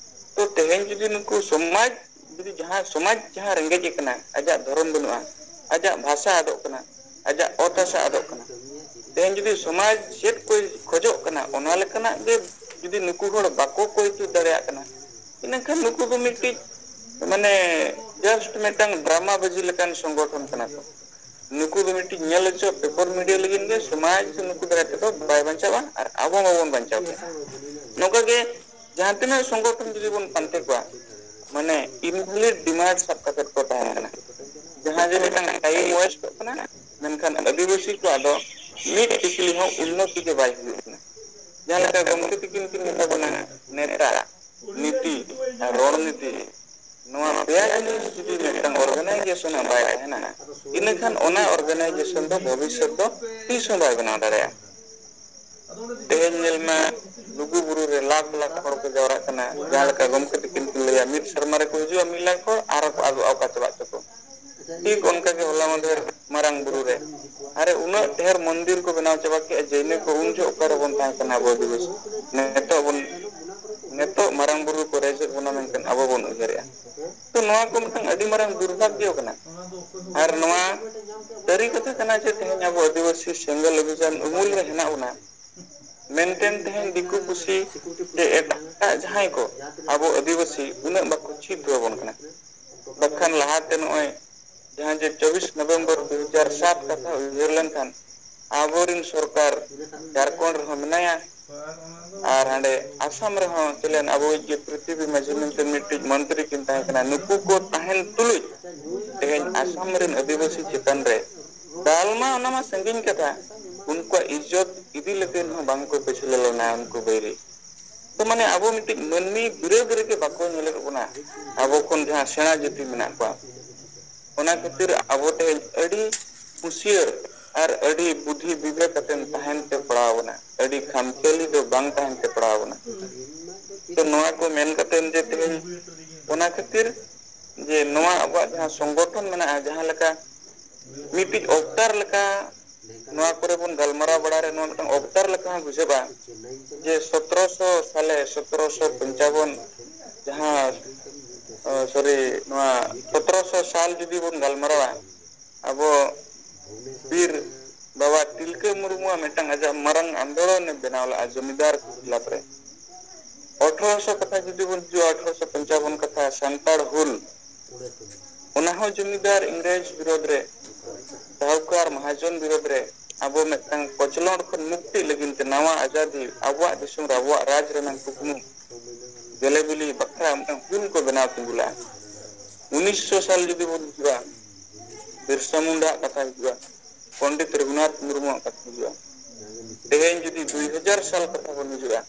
ᱛᱚ ᱛᱮᱦᱮᱧ ᱡᱩᱫᱤ ᱱᱩᱠᱩ ᱥᱚᱢᱟᱡᱽ, ᱡᱩᱫᱤ ᱡᱟᱦᱟᱸ ᱥᱚᱢᱟᱡᱽ ᱡᱟᱦᱟᱸ ᱨᱮᱸᱜᱮᱡ ᱟᱠᱟᱱᱟ, ᱟᱡᱟᱜ ᱫᱷᱚᱨᱚᱢ ᱵᱟᱹᱱᱩᱜᱼᱟ, ᱟᱡᱟᱜ ᱵᱷᱟᱥᱟ ᱟᱫᱚᱜ ᱠᱟᱱᱟ, ᱟᱡᱟᱜ ᱚᱛ ᱦᱟᱥᱟ ᱟᱫᱚᱜ ᱠᱟᱱᱟ, ᱛᱮᱦᱮᱧ ᱡᱩᱫᱤ ᱥᱚᱢᱟᱡᱽ ᱪᱮᱫ ᱠᱚᱭ ᱠᱷᱚᱡᱚᱜ ᱠᱟᱱᱟ, ᱚᱱᱟ ᱞᱮᱠᱟᱱᱟᱜ ᱜᱮ ᱡᱩᱫᱤ ᱱᱩᱠᱩ ᱦᱚᱲ ᱵᱟᱠᱚ ᱠᱚᱭ ᱛᱩᱫ ᱫᱟᱲᱮᱭᱟᱜ ᱠᱟᱱᱟ, ᱤᱱᱟᱹᱠᱷᱟᱱ ᱱᱩᱠᱩ ᱫᱚ ᱢᱤᱫᱴᱤᱡ ᱢᱟᱱᱮ just ᱢᱤᱫᱴᱟᱝ ᱰᱨᱟᱢᱟ ᱵᱟᱹᱡᱤ ᱞᱮᱠᱟᱱ ᱥᱚᱝᱜᱚᱴᱷᱚᱱ ᱠᱟᱱᱟ ᱠᱚ᱾ ᱱᱩᱠᱩ ᱫᱚ ᱢᱤᱫᱴᱤᱡ ᱧᱮᱞ ᱦᱚᱪᱚ ᱯᱮᱯᱟᱨ ᱢᱤᱰᱤᱭᱟ ᱞᱟᱹᱜᱤᱫ ᱜᱮ ᱥᱚᱢᱟᱡᱽ ᱫᱚ ᱱᱩᱠᱩ ᱫᱟᱨᱟᱭ ᱛᱮᱫᱚ ᱵᱟᱭ ᱵᱟᱧᱪᱟᱣᱟ ᱟᱨ ᱟᱵᱚ ᱢᱟᱵᱚᱱ ᱵᱟᱧᱪᱟᱣ ᱠᱮᱫᱟ᱾ ᱱᱚᱝᱠᱟ ᱜᱮ ᱡᱟᱦᱟᱸ ᱛᱤᱱᱟᱹᱜ ᱥᱚᱝᱜᱚᱴᱷᱚᱱ ᱡᱩᱫᱤ ᱵᱚᱱ ᱯᱟᱱᱛᱮ ᱠᱚᱣᱟ, ᱢᱟᱱᱮ invalid demand ᱥᱟᱵ ᱠᱟᱛᱮ ᱠᱚ ᱛᱟᱦᱮᱱ ᱠᱟᱱᱟ᱾ ᱡᱟᱦᱟᱸ ᱡᱮ ᱢᱤᱫᱴᱟᱝ time waste ᱚᱜ ᱠᱟᱱᱟ, ᱢᱮᱱᱠᱷᱟᱱ ᱟᱹᱫᱤᱵᱟᱹᱥᱤ ᱠᱚᱣᱟᱜ ᱫᱚ ᱢᱤᱫ ᱴᱤᱠᱞᱤ ᱦᱚᱸ ᱩᱱᱱᱚᱛᱤ ᱜᱮ ᱵᱟᱭ ᱦᱩᱭᱩᱜ ᱠᱟᱱᱟ᱾ ᱡᱟᱦᱟᱸ ᱞᱮᱠᱟ ᱜᱚᱢᱠᱮ ᱛᱤᱠᱤᱱ ᱠᱤᱱ ᱢᱮᱛᱟ ᱵᱚᱱᱟ, ᱱᱮᱛᱟ, ᱱᱤᱛᱤ ᱟᱨ ᱨᱚᱲᱱᱤᱛᱤ, ᱱᱚᱣᱟ ᱯᱮᱭᱟ ᱡᱤᱱᱤᱥ ᱡᱩᱫᱤ ᱢᱤᱫᱴᱟᱝ organization ᱟᱜ ᱵᱟᱭ ᱛᱟᱦᱮᱱᱟ, ᱤᱱᱟᱹᱠᱷᱟᱱ ᱚᱱᱟ organization ᱫᱚ ᱵᱷᱚᱵᱤᱥᱥᱚᱛ ᱫᱚ ᱛᱤᱥ ᱦᱚᱸ ᱵᱟᱭ ᱵᱮᱱᱟᱣ ᱫᱟᱲᱮᱭᱟᱜᱼᱟ᱾ ᱛᱮᱦᱮᱧ ᱧᱮᱞ ᱢᱮ, ᱞᱩᱜᱩ ᱵᱩᱨᱩ ᱨᱮ ᱞᱟᱠᱷ ᱞᱟᱠᱷ ᱦᱚᱲ ᱠᱚ ᱡᱟᱣᱨᱟᱜ ᱠᱟᱱᱟ, ᱡᱟᱦᱟᱸ ᱞᱮᱠᱟ ᱜᱚᱢᱠᱮ ᱛᱟᱹᱠᱤᱱ ᱠᱤᱱ ᱞᱟᱹᱭᱟ, ᱢᱤᱫ ᱥᱮᱨᱢᱟ ᱨᱮᱠᱚ ᱦᱤᱡᱩᱜᱼᱟ ᱢᱤᱫ ᱞᱟᱠᱷ ᱦᱚᱲ, ᱟᱨ ᱠᱚ ᱟᱫᱚᱜᱼᱟ, ᱚᱠᱟ ᱪᱟᱵᱟᱜ ᱛᱟᱠᱚ᱾ ᱴᱷᱤᱠ ᱚᱱᱠᱟ ᱜᱮ ᱦᱚᱞᱟ ᱢᱟᱫᱷᱮᱨ ᱢᱟᱨᱟᱝ ᱵᱩᱨᱩ ᱨᱮ, ᱟᱨᱮ ᱩᱱᱟᱹᱜ ᱰᱷᱮᱨ ᱢᱚᱱᱫᱤᱨ ᱠᱚ ᱵᱮᱱᱟᱣ ᱪᱟᱵᱟ ᱠᱮᱫᱼᱟ, ᱡᱮ ᱤᱱᱟᱹ ᱠᱚ ᱩᱱ ᱡᱚᱦᱚᱜ ᱚᱠᱟ ᱨᱮᱵᱚᱱ ᱛᱟᱦᱮᱸ ᱠᱟᱱᱟ ᱟᱵᱚ ᱟᱹᱫᱤᱵᱟᱹᱥᱤ? ᱱᱤᱛᱚᱜ ᱵᱚᱱ, ᱱᱤᱛᱚᱜ ᱢᱟᱨᱟᱝ ᱵᱩᱨᱩ ᱠᱚ ᱨᱮᱡᱮᱫ ᱵᱚᱱᱟ ᱢᱮᱱᱛᱮ ᱟᱵᱚ ᱵᱚᱱ ᱩᱭᱦᱟᱹᱨᱮᱜᱼᱟ᱾ ᱛᱚ ᱱᱚᱣᱟ ᱠᱚ ᱢᱤᱫᱴᱟᱝ ᱟᱹᱰᱤ ᱢᱟᱨᱟᱝ ᱫᱩᱨᱵᱷᱟᱜᱽᱭᱚ ᱠᱟᱱᱟ᱾ ᱟᱨ ᱱᱚᱣᱟ ᱥᱟᱹᱨᱤ ᱠᱟᱛᱷᱟ ᱠᱟᱱᱟ ᱡᱮ ᱛᱮᱦᱮᱧ ᱟᱵᱚ ᱟᱹᱫᱤᱵᱟᱹᱥᱤ ᱥᱮᱸᱜᱮᱞ ᱚᱵᱷᱤᱡᱟᱱ ᱩᱢᱩᱞ ᱨᱮ ᱦᱮᱱᱟᱜ ᱵᱚᱱᱟ, ᱢᱮᱱᱛᱮ ᱛᱮᱦᱮᱧ ᱫᱤᱠᱩ ᱯᱩᱥᱤ ᱥᱮ ᱮᱴᱟᱜ ᱡᱟᱦᱟᱸᱭ ᱠᱚ ᱟᱵᱚ ᱟᱹᱫᱤᱵᱟᱹᱥᱤ ᱩᱱᱟᱹᱜ ᱵᱟᱠᱚ ᱪᱮᱫ ᱦᱚᱪᱚ ᱟᱵᱚᱱ ᱠᱟᱱᱟ᱾ ᱵᱟᱠᱷᱟᱱ ᱞᱟᱦᱟᱛᱮ ᱱᱚᱜᱼᱚᱭ ᱡᱟᱦᱟᱸ ᱡᱮ ᱪᱚᱵᱵᱤᱥ ᱱᱚᱵᱷᱮᱢᱵᱚᱨ ᱫᱩ ᱦᱟᱡᱟᱨ ᱥᱟᱛ ᱠᱟᱛᱷᱟ ᱩᱭᱦᱟᱹᱨ ᱞᱮᱱᱠᱷᱟᱱ ᱟᱵᱚᱨᱤᱱ ᱥᱚᱨᱠᱟᱨ ᱡᱷᱟᱲᱠᱷᱚᱸᱰ ᱨᱮᱦᱚᱸ ᱢᱮᱱᱟᱭᱟ, ᱟᱨ ᱦᱟᱸᱰᱮ ᱟᱥᱟᱢ ᱨᱮᱦᱚᱸ ᱪᱮᱞᱮᱱ ᱟᱵᱚᱭᱤᱡ ᱜᱮ ᱯᱨᱤᱛᱷᱤᱵᱤ ᱢᱟᱹᱡᱷᱤ ᱢᱮᱱᱛᱮ ᱢᱤᱫᱴᱤᱡ ᱢᱚᱱᱛᱨᱤ ᱠᱤᱱ ᱛᱟᱦᱮᱸ ᱠᱟᱱᱟ᱾ ᱱᱩᱠᱩ ᱠᱚ ᱛᱟᱦᱮᱱ ᱛᱩᱞᱩᱡ ᱛᱮᱦᱮᱧ ᱟᱥᱟᱢ ᱨᱮᱱ ᱟᱹᱫᱤᱵᱟᱹᱥᱤ ᱪᱮᱛᱟᱱ ᱨᱮ ᱫᱟᱞ ᱢᱟ ᱚᱱᱟ ᱢᱟ ᱥᱟᱺᱜᱤᱧ ᱠᱟᱛᱷᱟ, ᱩᱱᱠᱩᱣᱟᱜ ᱤᱡᱽᱡᱚᱛ ᱤᱫᱤ ᱞᱟᱹᱜᱤᱫ ᱦᱚᱸ ᱵᱟᱝ ᱠᱚ ᱯᱟᱹᱪᱷᱞᱟᱹ ᱞᱮᱱᱟ ᱩᱱᱠᱩ ᱵᱟᱹᱭᱨᱤ᱾ ᱛᱚ ᱢᱟᱱᱮ ᱟᱵᱚ ᱢᱤᱫᱴᱤᱡ ᱢᱟᱹᱱᱢᱤ ᱵᱤᱨᱟᱹᱫ ᱨᱮᱜᱮ ᱵᱟᱠᱚ ᱧᱮᱞᱮᱫ ᱵᱚᱱᱟ, ᱟᱵᱚ ᱠᱷᱚᱱ ᱡᱟᱦᱟᱸ ᱥᱮᱬᱟ ᱡᱟᱹᱛᱤ ᱢᱮᱱᱟᱜ ᱠᱚᱣᱟ᱾ ᱚᱱᱟ ᱠᱷᱟᱹᱛᱤᱨ ᱟᱵᱚ ᱛᱮᱦᱮᱧ ᱟᱹᱰᱤ ᱦᱩᱸᱥᱤᱭᱟᱹᱨ ᱟᱨ ᱟᱹᱰᱤ ᱵᱩᱫᱷᱤ ᱵᱤᱵᱮᱠ ᱟᱛᱮᱱ ᱛᱟᱦᱮᱱ ᱛᱮ ᱯᱟᱲᱟᱣ ᱵᱚᱱᱟ, ᱟᱹᱰᱤ ᱠᱷᱟᱢᱠᱷᱤᱭᱟᱹᱞᱤ ᱫᱚ ᱵᱟᱝ ᱛᱟᱦᱮᱱ ᱛᱮ ᱯᱟᱲᱟᱣ ᱵᱚᱱᱟ᱾ ᱛᱚ ᱱᱚᱣᱟ ᱠᱚ ᱢᱮᱱ ᱠᱟᱛᱮᱱ ᱡᱮ ᱛᱮᱦᱮᱧ ᱚᱱᱟ ᱠᱷᱟᱹᱛᱤᱨ ᱡᱮ ᱱᱚᱣᱟ ᱟᱵᱚᱣᱟᱜ ᱡᱟᱦᱟᱸ ᱥᱚᱝᱜᱚᱴᱷᱚᱱ ᱢᱮᱱᱟᱜᱼᱟ, ᱡᱟᱦᱟᱸ ᱞᱮᱠᱟ ᱢᱤᱫᱴᱤᱡ ᱚᱵᱛᱟᱨ ᱞᱮᱠᱟ ᱱᱚᱣᱟ ᱠᱚᱨᱮ ᱵᱚᱱ ᱜᱟᱞᱢᱟᱨᱟᱣ ᱵᱟᱲᱟᱭ ᱨᱮ ᱱᱚᱣᱟ ᱢᱤᱫᱴᱟᱝ ᱚᱵᱛᱟᱨ ᱞᱮᱠᱟ ᱦᱚᱸ ᱵᱩᱡᱷᱟᱹᱜᱼᱟ ᱡᱮ ᱥᱚᱛᱨᱚᱥᱚ ᱥᱟᱞᱮ, ᱥᱚᱛᱨᱚᱥᱚ ᱯᱚᱧᱪᱟᱵᱚᱱ, ᱡᱟᱦᱟᱸ, ᱥᱚᱨᱤ, ᱱᱚᱣᱟ ᱥᱚᱛᱨᱚᱥᱚ ᱥᱟᱞ ᱡᱩᱫᱤ ᱵᱚᱱ ᱜᱟᱞᱢᱟᱨᱟᱣᱟ, ᱟᱵᱚ ᱵᱤᱨ ᱵᱟᱵᱟ ᱛᱤᱞᱠᱟᱹ ᱢᱩᱨᱢᱩᱣᱟᱜ ᱢᱤᱫᱴᱟᱝ ᱟᱡᱟᱜ ᱢᱟᱨᱟᱝ ᱟᱱᱫᱳᱞᱚᱱ ᱮ ᱵᱮᱱᱟᱣ ᱞᱮᱫᱼᱟ ᱡᱚᱢᱤᱫᱟᱨ ᱠᱚ ᱠᱷᱤᱞᱟᱯ ᱨᱮ᱾ ᱟᱴᱷᱨᱚᱥᱚ ᱠᱟᱛᱷᱟ ᱡᱩᱫᱤ ᱵᱚᱱ ᱦᱤᱡᱩᱜᱼᱟ, ᱟᱴᱷᱨᱚᱥᱚ ᱯᱚᱧᱪᱟᱵᱚᱱ ᱠᱟᱛᱷᱟ ᱥᱟᱱᱛᱟᱲ ᱦᱩᱞ, ᱚᱱᱟ ᱦᱚᱸ ᱡᱚᱢᱤᱫᱟᱨ ᱤᱝᱨᱮᱡᱽ ᱵᱤᱨᱳᱫᱷ ᱨᱮ, ᱥᱟᱦᱩᱠᱟᱨ ᱢᱟᱦᱟᱡᱚᱱ ᱵᱤᱨᱳᱫᱷ ᱨᱮ ᱟᱵᱚ ᱢᱤᱫᱴᱟᱝ ᱠᱚᱪᱞᱚᱱ ᱠᱷᱚᱱ ᱢᱩᱠᱛᱤ ᱞᱟᱹᱜᱤᱫ ᱛᱮ ᱱᱟᱣᱟ ᱟᱡᱟᱫᱤ ᱟᱵᱚᱣᱟᱜ ᱫᱤᱥᱚᱢ ᱨᱮ ᱟᱵᱚᱣᱟᱜ ᱨᱟᱡᱽ ᱨᱮᱱᱟᱜ ᱠᱩᱠᱢᱩ ᱜᱮᱞᱮ ᱵᱤᱞᱤ ᱵᱟᱠᱷᱨᱟ ᱢᱤᱫᱴᱟᱝ ᱦᱩᱞ ᱠᱚ ᱵᱮᱱᱟᱣ ᱛᱤᱸᱜᱩ ᱞᱮᱫᱼᱟ᱾ ᱩᱱᱤᱥᱥᱚ ᱥᱟᱞ ᱡᱩᱫᱤ ᱵᱚᱱ ᱦᱤᱡᱩᱜᱼᱟ, ᱵᱤᱨᱥᱟ ᱢᱩᱱᱰᱟ ᱟᱜ ᱠᱟᱛᱷᱟ ᱦᱤᱡᱩᱜᱼᱟ, ᱯᱚᱱᱰᱤᱛ ᱨᱚᱜᱷᱩᱱᱟᱛᱷ ᱢᱩᱨᱢᱩᱣᱟᱜ ᱠᱟᱛᱷᱟ ᱦᱤᱡᱩᱜᱼᱟ᱾ ᱛᱮᱦᱮᱧ ᱡᱩᱫᱤ ᱫᱩᱭ ᱦᱟᱡᱟᱨ ᱥᱟᱞ ᱠᱟᱛᱷᱟ ᱵᱚᱱ ᱦᱤᱡᱩᱜᱼᱟ,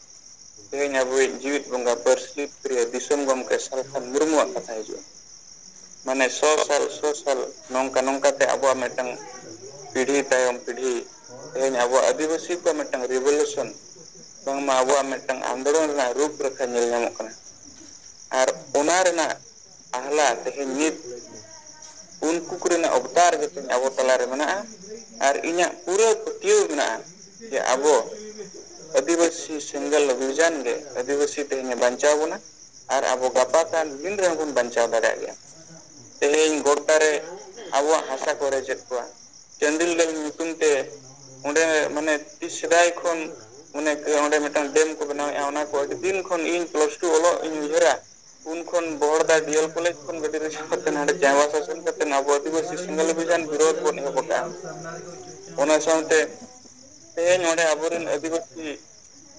ᱛᱮᱦᱮᱧ ᱟᱵᱚᱭᱤᱡ ᱡᱤᱣᱤᱫ ᱵᱚᱸᱜᱟ ᱯᱟᱹᱨᱥᱤ ᱯᱨᱤᱭᱚ ᱫᱤᱥᱚᱢ ᱜᱚᱢᱠᱮ ᱥᱟᱞᱠᱷᱟᱱ ᱢᱩᱨᱢᱩᱣᱟᱜ ᱠᱟᱛᱷᱟ ᱦᱤᱡᱩᱜᱼᱟ᱾ ᱢᱟᱱᱮ ᱥᱚ ᱥᱟᱞ, ᱥᱚ ᱥᱟᱞ ᱱᱚᱝᱠᱟ ᱱᱚᱝᱠᱟᱛᱮ ᱟᱵᱚᱣᱟᱜ ᱢᱤᱫᱴᱟᱝ ᱯᱤᱲᱦᱤ ᱛᱟᱭᱚᱢ ᱯᱤᱲᱦᱤ ᱛᱮᱦᱮᱧ ᱟᱵᱚᱣᱟᱜ ᱟᱹᱫᱤᱵᱟᱹᱥᱤ ᱠᱚᱣᱟᱜ ᱢᱤᱫᱴᱟᱝ revolution, ᱵᱟᱝᱢᱟ ᱟᱵᱚᱣᱟᱜ ᱢᱤᱫᱴᱟᱝ ᱟᱱᱫᱳᱞᱚᱱ ᱨᱮᱱᱟᱜ ᱨᱩᱯ ᱨᱮᱠᱷᱟ ᱧᱮᱞ ᱧᱟᱢᱚᱜ ᱠᱟᱱᱟ᱾ ᱟᱨ ᱚᱱᱟ ᱨᱮᱱᱟᱜ ᱟᱦᱞᱟ ᱛᱮᱦᱮᱧ ᱱᱤᱛ ᱩᱱᱠᱩ ᱠᱚᱨᱮᱱᱟᱜ ᱚᱵᱛᱟᱨ ᱜᱮ ᱛᱮᱦᱮᱧ ᱟᱵᱚ ᱛᱟᱞᱟᱨᱮ ᱢᱮᱱᱟᱜᱼᱟ᱾ ᱟᱨ ᱤᱧᱟᱹᱜ ᱯᱩᱨᱟᱹ ᱯᱟᱹᱛᱭᱟᱹᱣ ᱢᱮᱱᱟᱜᱼᱟ ᱡᱮ ᱟᱵᱚ ᱟᱹᱫᱤᱵᱟᱹᱥᱤ ᱥᱮᱸᱜᱮᱞ ᱚᱵᱷᱤᱡᱟᱱ ᱜᱮ ᱟᱹᱫᱤᱵᱟᱹᱥᱤ ᱛᱮᱦᱮᱧ ᱮ ᱵᱟᱧᱪᱟᱣ ᱵᱚᱱᱟ᱾ ᱟᱨ ᱟᱵᱚ ᱜᱟᱯᱟ ᱠᱟᱱ ᱫᱤᱱ ᱨᱮᱦᱚᱸ ᱵᱚᱱ ᱵᱟᱧᱪᱟᱣ ᱫᱟᱲᱮᱭᱟᱜ ᱜᱮᱭᱟ᱾ ᱛᱮᱦᱮᱧ ᱜᱚᱰᱰᱟ ᱨᱮ ᱟᱵᱚᱣᱟᱜ ᱦᱟᱥᱟ ᱠᱚ ᱨᱮᱡᱮᱫ ᱠᱚᱣᱟ, ᱪᱟᱹᱱᱰᱤᱞ ᱰᱮᱢ ᱧᱩᱛᱩᱢ ᱛᱮ ᱚᱸᱰᱮ ᱢᱟᱱᱮ ᱛᱤᱥ ᱥᱮᱫᱟᱭ ᱠᱷᱚᱱ ᱚᱱᱮ ᱠᱚ ᱚᱸᱰᱮ ᱢᱤᱫᱴᱟᱝ ᱰᱮᱢ ᱠᱚ ᱵᱮᱱᱟᱣᱮᱫᱼᱟ, ᱚᱱᱟ ᱠᱚ ᱟᱹᱰᱤ ᱫᱤᱱ ᱠᱷᱚᱱ ᱤᱧ ᱯᱞᱟᱥ ᱴᱩ ᱚᱞᱚᱜ ᱤᱧ ᱩᱭᱦᱟᱹᱨᱟ, ᱩᱱ ᱠᱷᱚᱱ ᱵᱚᱦᱚᱲᱫᱟ ᱰᱤ ᱮᱞ ᱠᱚᱞᱮᱡᱽ ᱠᱷᱚᱱ ᱜᱟᱹᱰᱤ ᱨᱤᱡᱟᱵᱷ ᱠᱟᱛᱮ ᱱᱚᱰᱮ ᱪᱟᱭᱵᱟᱥᱟ ᱥᱮᱱ ᱠᱟᱛᱮ ᱟᱵᱚ ᱟᱹᱫᱤᱵᱟᱹᱥᱤ ᱥᱮᱸᱜᱮᱞ ᱚᱵᱷᱤᱡᱟᱱ ᱵᱤᱨᱳᱫᱷ ᱵᱚᱱ ᱮᱦᱚᱵ ᱟᱠᱟᱫᱼᱟ᱾ ᱚᱱᱟ ᱥᱟᱶᱛᱮ ᱛᱮᱦᱮᱧ ᱱᱚᱰᱮ ᱟᱵᱚᱨᱮᱱ ᱟᱹᱫᱤᱵᱟᱹᱥᱤ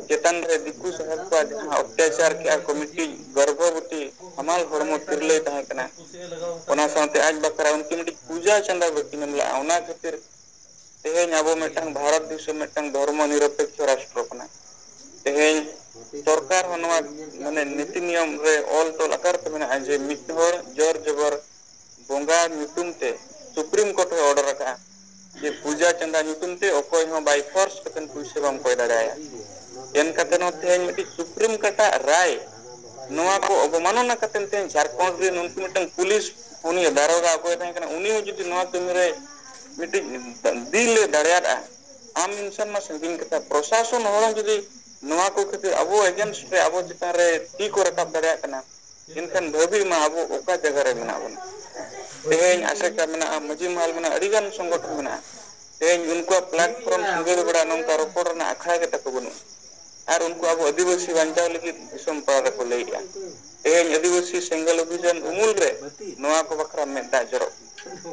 ᱪᱮᱛᱟᱱ ᱨᱮ ᱫᱤᱠᱩ ᱥᱟᱦᱮᱵ ᱠᱚᱣᱟᱜ ᱡᱟᱦᱟᱸ ᱚᱛᱛᱟᱪᱟᱨ ᱠᱮᱜᱼᱟ ᱠᱚ, ᱢᱤᱫᱴᱤᱡ ᱜᱚᱨᱵᱷᱚᱵᱚᱛᱤ ᱦᱟᱢᱟᱞ ᱦᱚᱲᱢᱚ ᱛᱤᱨᱞᱟᱹᱭ ᱛᱟᱦᱮᱸ ᱠᱟᱱᱟ, ᱚᱱᱟ ᱥᱟᱶᱛᱮ ᱟᱡ ᱵᱟᱠᱷᱨᱟ ᱩᱱᱠᱤᱱ ᱢᱤᱫᱴᱤᱡ ᱯᱩᱡᱟ ᱪᱟᱸᱫᱟ ᱵᱟᱹᱠᱤᱱ ᱮᱢ ᱞᱮᱜᱼᱟ᱾ ᱚᱱᱟ ᱠᱷᱟᱹᱛᱤᱨ ᱛᱮᱦᱮᱧ ᱟᱵᱚ ᱢᱤᱫᱴᱟᱝ ᱵᱷᱟᱨᱚᱛ ᱫᱤᱥᱚᱢ ᱢᱤᱫᱴᱟᱝ ᱫᱷᱚᱨᱢᱚ ᱱᱤᱨᱚᱯᱮᱠᱠᱷᱚ ᱨᱟᱥᱴᱨᱚ ᱠᱟᱱᱟ᱾ ᱛᱮᱦᱮᱧ ᱥᱚᱨᱠᱟᱨ ᱦᱚᱸ ᱱᱚᱣᱟ ᱢᱟᱱᱮ ᱱᱤᱛᱤ ᱱᱤᱭᱚᱢ ᱨᱮ ᱚᱞ ᱛᱚᱞ ᱟᱠᱟᱨ ᱛᱮ ᱢᱮᱱᱟᱜᱼᱟ ᱡᱮ ᱢᱤᱫ ᱦᱚᱲ ᱡᱚᱨ ᱡᱚᱵᱚᱨ ᱵᱚᱸᱜᱟ ᱧᱩᱛᱩᱢ ᱛᱮ ᱥᱩᱯᱨᱤᱢ ᱠᱳᱨᱴ ᱦᱚᱸᱭ ᱚᱰᱟᱨ ᱟᱠᱟᱫᱼᱟ ᱡᱮ ᱯᱩᱡᱟ ᱪᱟᱸᱫᱟ ᱧᱩᱛᱩᱢ ᱛᱮ ᱚᱠᱚᱭ ᱦᱚᱸ by force ᱠᱟᱛᱮ ᱯᱩᱭᱥᱟᱹ ᱵᱟᱢ ᱠᱚᱭ ᱫᱟᱲᱮᱭᱟᱭᱟ᱾ ᱮᱱ ᱠᱟᱛᱮ ᱦᱚᱸ ᱛᱮᱦᱮᱧ ᱢᱤᱫᱴᱤᱡ ᱥᱩᱯᱨᱤᱢ ᱠᱳᱨᱴᱟᱜ ᱨᱟᱭ ᱱᱚᱣᱟ ᱠᱚ ᱚᱵᱚᱢᱟᱱᱚᱱᱟ ᱠᱟᱛᱮ ᱛᱮᱦᱮᱧ ᱡᱷᱟᱲᱠᱷᱚᱸᱰ ᱨᱮᱱ ᱩᱱᱠᱩ ᱢᱤᱫᱴᱟᱝ ᱯᱩᱞᱤᱥ ᱩᱱᱤ ᱫᱟᱨᱚᱜᱟ ᱚᱠᱚᱭ ᱛᱟᱦᱮᱸ ᱠᱟᱱᱟ ᱩᱱᱤ ᱦᱚᱸ ᱡᱩᱫᱤ ᱱᱚᱣᱟ ᱠᱟᱹᱢᱤ ᱨᱮ ᱢᱤᱫᱴᱤᱡ ᱫᱤᱞ ᱮ ᱫᱟᱲᱮᱭᱟᱫᱼᱟ, ᱟᱢ ᱤᱱᱥᱟᱱ ᱢᱟ ᱥᱟᱺᱜᱤᱧ ᱠᱟᱛᱷᱟ, ᱯᱨᱚᱥᱟᱥᱚᱱ ᱦᱚᱲ ᱦᱚᱸ ᱡᱩᱫᱤ ᱱᱚᱣᱟ ᱠᱚ ᱠᱷᱟᱹᱛᱤᱨ ᱟᱵᱚ against ᱨᱮ ᱟᱵᱚ ᱪᱮᱛᱟᱱ ᱨᱮ ᱛᱤ ᱠᱚ ᱨᱟᱠᱟᱵ ᱫᱟᱲᱮᱭᱟᱜ ᱠᱟᱱᱟ, ᱮᱱᱠᱷᱟᱱ ᱵᱷᱟᱹᱵᱤ ᱢᱟ ᱟᱵᱚ ᱚᱠᱟ ᱡᱟᱭᱜᱟ ᱨᱮ ᱢᱮᱱᱟᱜ ᱵᱚᱱᱟ᱾ ᱛᱮᱦᱮᱧ ᱟᱥᱮᱠᱟ ᱢᱮᱱᱟᱜᱼᱟ, ᱢᱟᱹᱡᱷᱤ ᱢᱟᱦᱟᱞ ᱢᱮᱱᱟᱜᱼᱟ, ᱟᱹᱰᱤ ᱜᱟᱱ ᱥᱚᱝᱜᱚᱴᱷᱚᱱ ᱢᱮᱱᱟᱜᱼᱟ᱾ ᱛᱮᱦᱮᱧ ᱩᱱᱠᱩᱣᱟᱜ platform ᱥᱤᱸᱜᱟᱹᱲ ᱵᱮᱲᱟ ᱱᱚᱝᱠᱟ ᱨᱚᱯᱚᱲ ᱨᱮᱱᱟᱜ ᱟᱠᱷᱲᱟ ᱜᱮ ᱛᱟᱠᱚ ᱵᱟᱹᱱᱩᱜᱼᱟ᱾ ᱟᱨ ᱩᱱᱠᱩ ᱟᱵᱚ ᱟᱹᱫᱤᱵᱟᱹᱥᱤ ᱵᱟᱧᱪᱟᱣ ᱞᱟᱹᱜᱤᱫ ᱫᱤᱥᱚᱢ ᱯᱟᱲᱟ ᱨᱮᱠᱚ ᱞᱟᱹᱭᱮᱫᱼᱟ᱾ ᱛᱮᱦᱮᱧ ᱟᱹᱫᱤᱵᱟᱹᱥᱤ ᱥᱮᱸᱜᱮᱞ ᱚᱵᱷᱤᱡᱟᱱ ᱩᱢᱩᱞ ᱨᱮ ᱱᱚᱣᱟ ᱠᱚ ᱵᱟᱠᱷᱨᱟ ᱢᱮᱫ ᱫᱟᱜ ᱡᱚᱨᱚᱜ